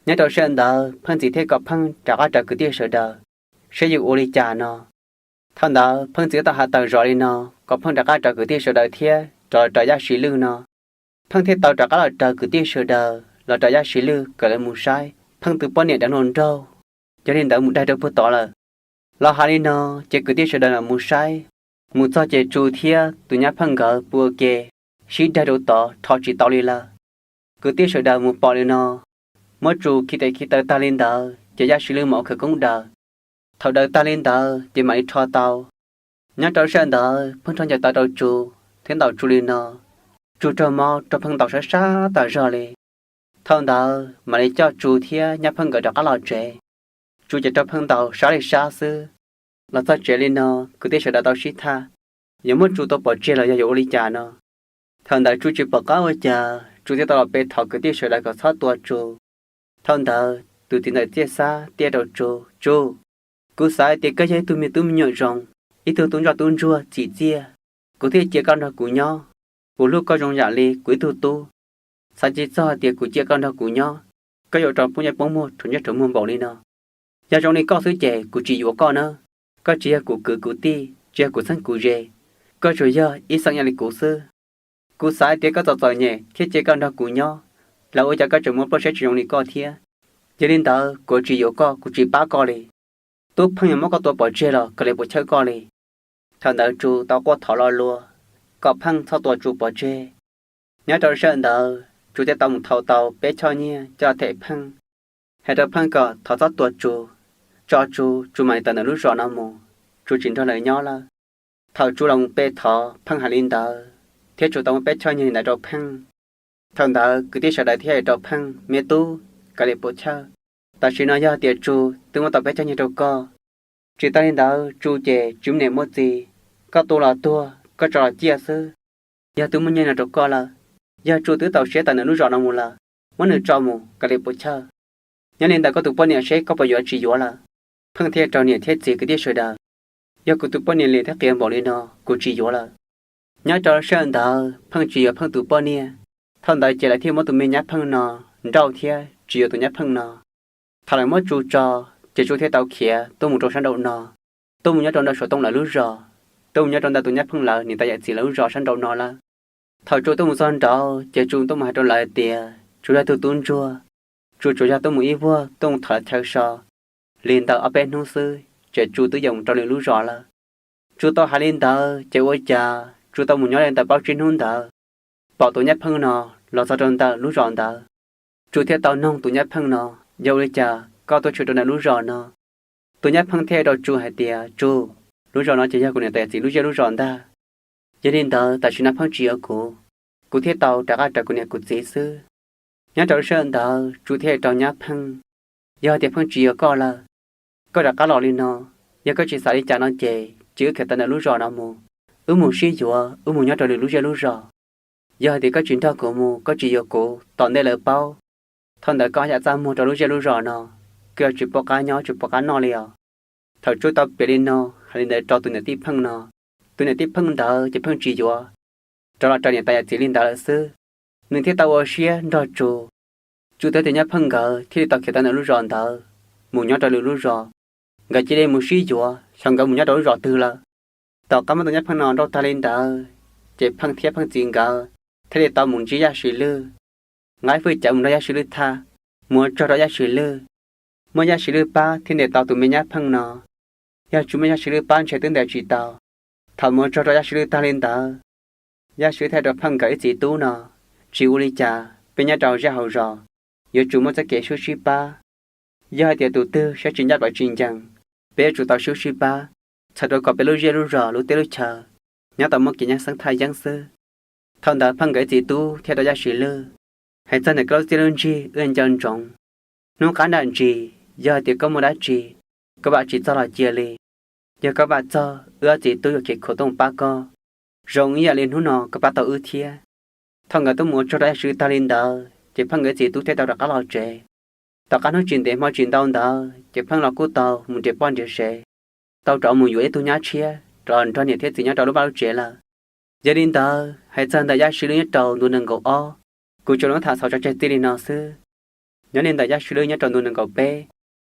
Nyob rau sij hawm ntawd pheej txiv thiaj kom pheej rov qab raws kwv tij sawv daws, saib yuav ua li cas no. Thaum ntawd pheej txiv tau hais tawm zov li no, kom pheej rov qab raws kwv tij sawv daws thiab rov los raws Yaj Siv Lwj no. Pheej thiaj tau rov qab los raws kwv tij sawv daws los raws Yaj Siv Lwj kom lawv mus saib pheej tus poj niam deev hluas nraug, yog li ntawd mus daig rau puag tod lawm. Los hais li no, ces kwv tij sawv daws los mus saib. Mus txog ces Tsu thiab tus nyab pheej nkawd pw ua ke, sib daig rau tod rho tsis tau li lawm. Kwv tij sawv daws mus pom li no, muab Tsu khi tes khi taw tag li ntawd ces Yaj Siv Lwj mam ua khawv koob daws. Thaum daws tag li ntawd ces mam li rho tau. Nyob rau sij hawm ntawd pheej rho ncaws taw rau Tsu thiab ntaus Tsu li no. Tsu raug mob raug pheej ntaus sab sab tas zog li. Thaum ntawd mam li coj Tsu thiab nyab pheej nkawd rov qab los tsev. Tsu ces raug pheej ntaus sab li sab xwb. Los txog tsev li no, kwv tij sawv daws tau sib tham, yuav muab Tsu tua pov tseg los yog yuav ua li cas no. Thaum ntawd Tsu tsis pom qab ua cas, Tsu thiaj tau los pe thov kwv tij sawv daws kom txhob tua Tsu. Thaum ntawd tus txiv ntxawm Txiaj Xab thiaj rau Tsu, Tsu, kuv xav hais tias koj yog ib tug me tub me nyuam zoo, ib tug tub ntsoj tub ntsuag txim txiaj, kuv thiaj cia koj nrog kuv nyob. Kuv hlub koj zoo yam li kuv ib tug tub. Xav tsis txog tias kuv cia koj nrog kuv nyob, koj yuav rau poob ntsej poob muag rhuav ntsej rhuav muag npaum li no. Yog zoo li koj xwb ces kuv tsis yuav koj na. Koj tsis yog kuv kwv kuv tij, tsis yog kuv txheeb kuv ze, koj tsuas yog ib xeem ib yam li kuv xwb. Kuv xav hais tias koj txom txom nyem thiaj cia koj nrog kuv nyob, los ua cas koj tseem muaj plab siab tsis zoo li koj thiab. Yog li ntawd kuv tsis yuav koj, kuv tsis pab koj li. Tub Pheej yuav muab koj tua pov tseg los kawg li puas chawj koj li. Thaum ntawd Tsu tau quaj thov lo lus kom Pheej txhob tua Tsu pov tseg. Nyob rau sij hawm ntawd Tsu thiaj tau mus thau tau peb choj nyiaj coj them Pheej, hais rau Pheej kom thov txhob tua Tsu, tso Tsu, Tsu mam li tawm ntawm lub zos no mus, Tsu tsis nrog lawv nyob lawm. Thaum Tsu los mus pe thov Pheej hais li ntawd, thiab Tsu tau muab peb choj nyiaj li ntawd rau Pheej. Thaum ntawd kwv tij sawv daws thiaj hais rau Pheej, me tub, kawg li puas chawj, tam sim no yog tias Tsu twb muab tau peb choj nyiaj rau koj, tsis tas li ntawd Tsu ces tsis muaj niam muaj txiv, koj tu los tuag, koj tso los ciaj xwb. Yog twb muaj nyiaj no rau koj lawm, yog Tsu twb tau siab tawm ntawm lub zos no mus lawm, muab nws tso mus, kawg li puas chawj. Nyob li ntawm koj tus poj niam seb koj puas yuav tsis yuav lawm. Pheej thiaj rau niam thiab txiv kwv tij sawv daws, yog kuv tus poj niam liam thiab qias npaum li no, kuv tsis yuav lawm. Nyob rau sij hawm ntawd Pheej tsis yuav Pheej tus poj niam. Thaum ntawd ces lawv thiaj muab tus me nyab Pheej no nrauj thiab tsis yuav tus nyab Pheej no. Thaum lawv muab Tsu tso, ces Tsu thiaj tau khiav tuaj mus rau sab nraum no, tuaj mus nyob rau ntawm Suav Tooj lawv lub zos, tuaj mus nyob rau ntawm tus nyab Pheej lawv niam tais yawm txiv lawv lub zos sab nraum no lawm. Thaum Tsu tuaj mus txog nraud ces Tsu tuaj mus hais rau lawv tias Tsu yog tug tub ntsuag, Tsu tsuas yog tuaj mus ib vuag tuaj mus thov lawv chaw so li ntawm ob peb hnub xwb ces Tsu twb yuav mus rau nws lub zos lawm. Tsu tau hais li ntawd ces ua cas Tsu tau mus nyob li ntawm plaub tsib hnub ntawd, pom tus nyab Pheej no los txog rau ntawm lub zos ntawd. Tsu thiaj tau noog tus nyab Pheej no, yog ua li cas koj tuaj tshwm rau ntawm lub zos no? Tus nyab Pheej thiaj rau Tsu hais tias, Tsu, lub zos no ces yog kuv niam tais yawm txiv lub zej lub zos ntag. Yog li ntawd tam sim no Pheej tsis yuav kuv, kuv thiaj tau rov qab raws kuv niam kuv txiv xwb. Nyob rau lub sij hawm ntawd Tsu thiaj rau nyab Pheej, Yog hais tias Pheej tsis yuav koj lawm, koj rov qab los li no, yog koj tsis xav li cas no ces cia wb khiav tawm ntawm lub zos no mus, wb mus sib yuav, wb mus nyob rau lwm lub zej lub zos. Yog hais tias koj tsis nrog kuv mus, koj tsis yuav kuv, tom ntej lawv paub, thaum ntawd koj yam txaj muag rau lub zej lub zos no, koj yuav tsis pom qab nyob tsis pom qab noj li os. Thaum Tsu tau piav li no, hais li ntawd rau tus niam tij Pheej no, tus niam tij Pheej ntawd ces Pheej tsis yuav, rov los raws niam tais yawm txiv li ntawd lawm xwb. Nws thiaj tau ua siab nrog Tsu. Tsu thiab tus nyab Pheej nkawd thiaj li tau khiav tawm ntawm lub zos ntawd mus nyob rau lwm lub zos. Nkawd cia li mus sib yuav xyov nkawd mus nyob rau lub zos twg lawm. Tom qab muab tus nyab Pheej no nrauj tag li ntawd, ces Pheej thiab Pheej txiv nkawd thiaj li tau mus ntsib Yaj Siv Lwj, nqa hwj chim mus nrog Yaj Siv Lwj tham, mus ua tsaug rau Yaj Siv Lwj. Muaj Yaj Siv Lwj pab thiaj ntes tau tus me nyab Pheej no. Yog tsis muaj Yaj Siv Lwj pab ntshe twb ntes tsis tau. Thaum mus ua tsaug rau Yaj Siv Lwj tag li ntawd, Yaj Siv Lwj thiaj rau Pheej nkawd ib txiv tub no, Tsis ua li cas, peb nyob rau zej hauv zos, yuav tsum muaj txoj kev sib hlub sib pab. Yog hais tias tus twg siab tsis ncaj plaws tsis ncees, peb yuav tsum tau sib hlub sib pab, txhawm rau kom peb lub zej lub zos lub teb lub chaw nyob tau muaj kev nyob xeeb thaj yeeb xwb. Thaum ntawd Pheej nkawd ib txiv tub thiaj rau Yaj Siv Lwj hais txog ntawm koj lub txiaj lub ntsig wb yeej nco ntsoov. Hnub qab nram ntsis, yog hais tias koj muaj dab tsi, koj vam tsis txog los cia li. Yog koj vam txog, wb ob txiv tub yuav khiav khuam tooj pab koj, zoo ib yam li hnub no koj pab tau wb thiab. Thaum nkawd tuaj mus ua tsaug rau Yaj Siv Lwj tag li ntawd, ces Pheej nkawd ib txiv tub thiaj tau rov qab los tsev. Tom qab hnub tsis ntev hmo tsis ntau ntawd ces Pheej los kuj tau mus nrhiav poj nrhiav sev, tau rov mus yuav ib tug nyab tshiab rov los nrog niam thiab txiv nyob rau lub vaj lub tsev lawm. Yog li ntawd, hais txog ntawm Yaj Siv Lwj nyob rau ntu nees nkaum ob, kuv tsuas los tham xaus tso tseg txij li no xwb. Nyob li ntawm Yaj Siv Lwj nyob rau ntu nees nkaum peb,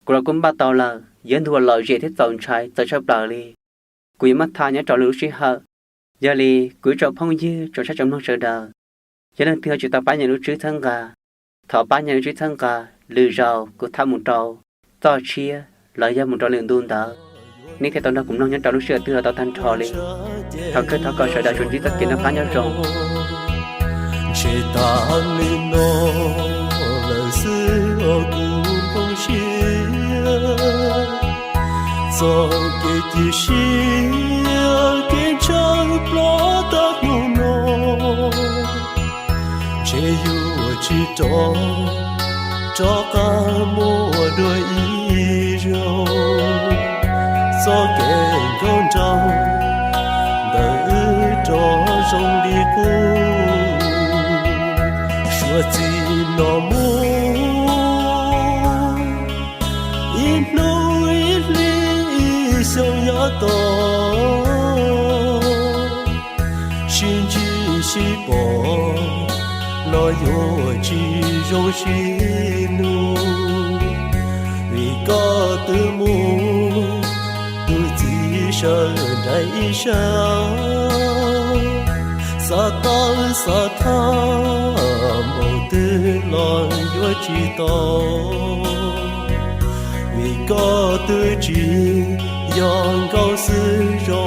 kuv los kuj npaj tau lawm, yog ntu uas lom zem thiab txaus ntshai txawv tshaj plaws li. Kuv yuav muab tham nyob rau lwm lub sij hawm. Yog li, kuv ib tsoom phooj ywg tsoom saib tsoom mloog sawv daws, yog leej twg ho tsis tau pab nias lub tswb txhawb nqa, thov pab nias lub tswb txhawb nqa, lwm zaus kuv tham mus rau txoj tshiab los yog mus rau lwm ntu ntawd, nej thiaj tau nrog kuv mloog nyob rau lub sij hawm twg los tau tag nrho li. Thov kawg thov kom sawv daws tsuas ntsib txoj kev noj qab nyob zoo. Ntshe tas li no lawm xwb os kuv nplooj siab, txoj kev cia siab kev ntshaw ploj tag hnub no. Ntshe yuav tsis rov, rov qab muaj dua ib zaug. Txoj kev nkauj nraug ntawm wb rov zoo li qub. Suav txij no mus, ib hnub ib hli ib xyoo yav tom, sib ntsib sib pom los yuav tsis zoo sib nug. Vim koj twb mus, tus txiv sawv nraim ib sab, xav tawv xav thaj mus twg los yuav tsis tau. Vim koj twb tsis yog nkauj xwb zoo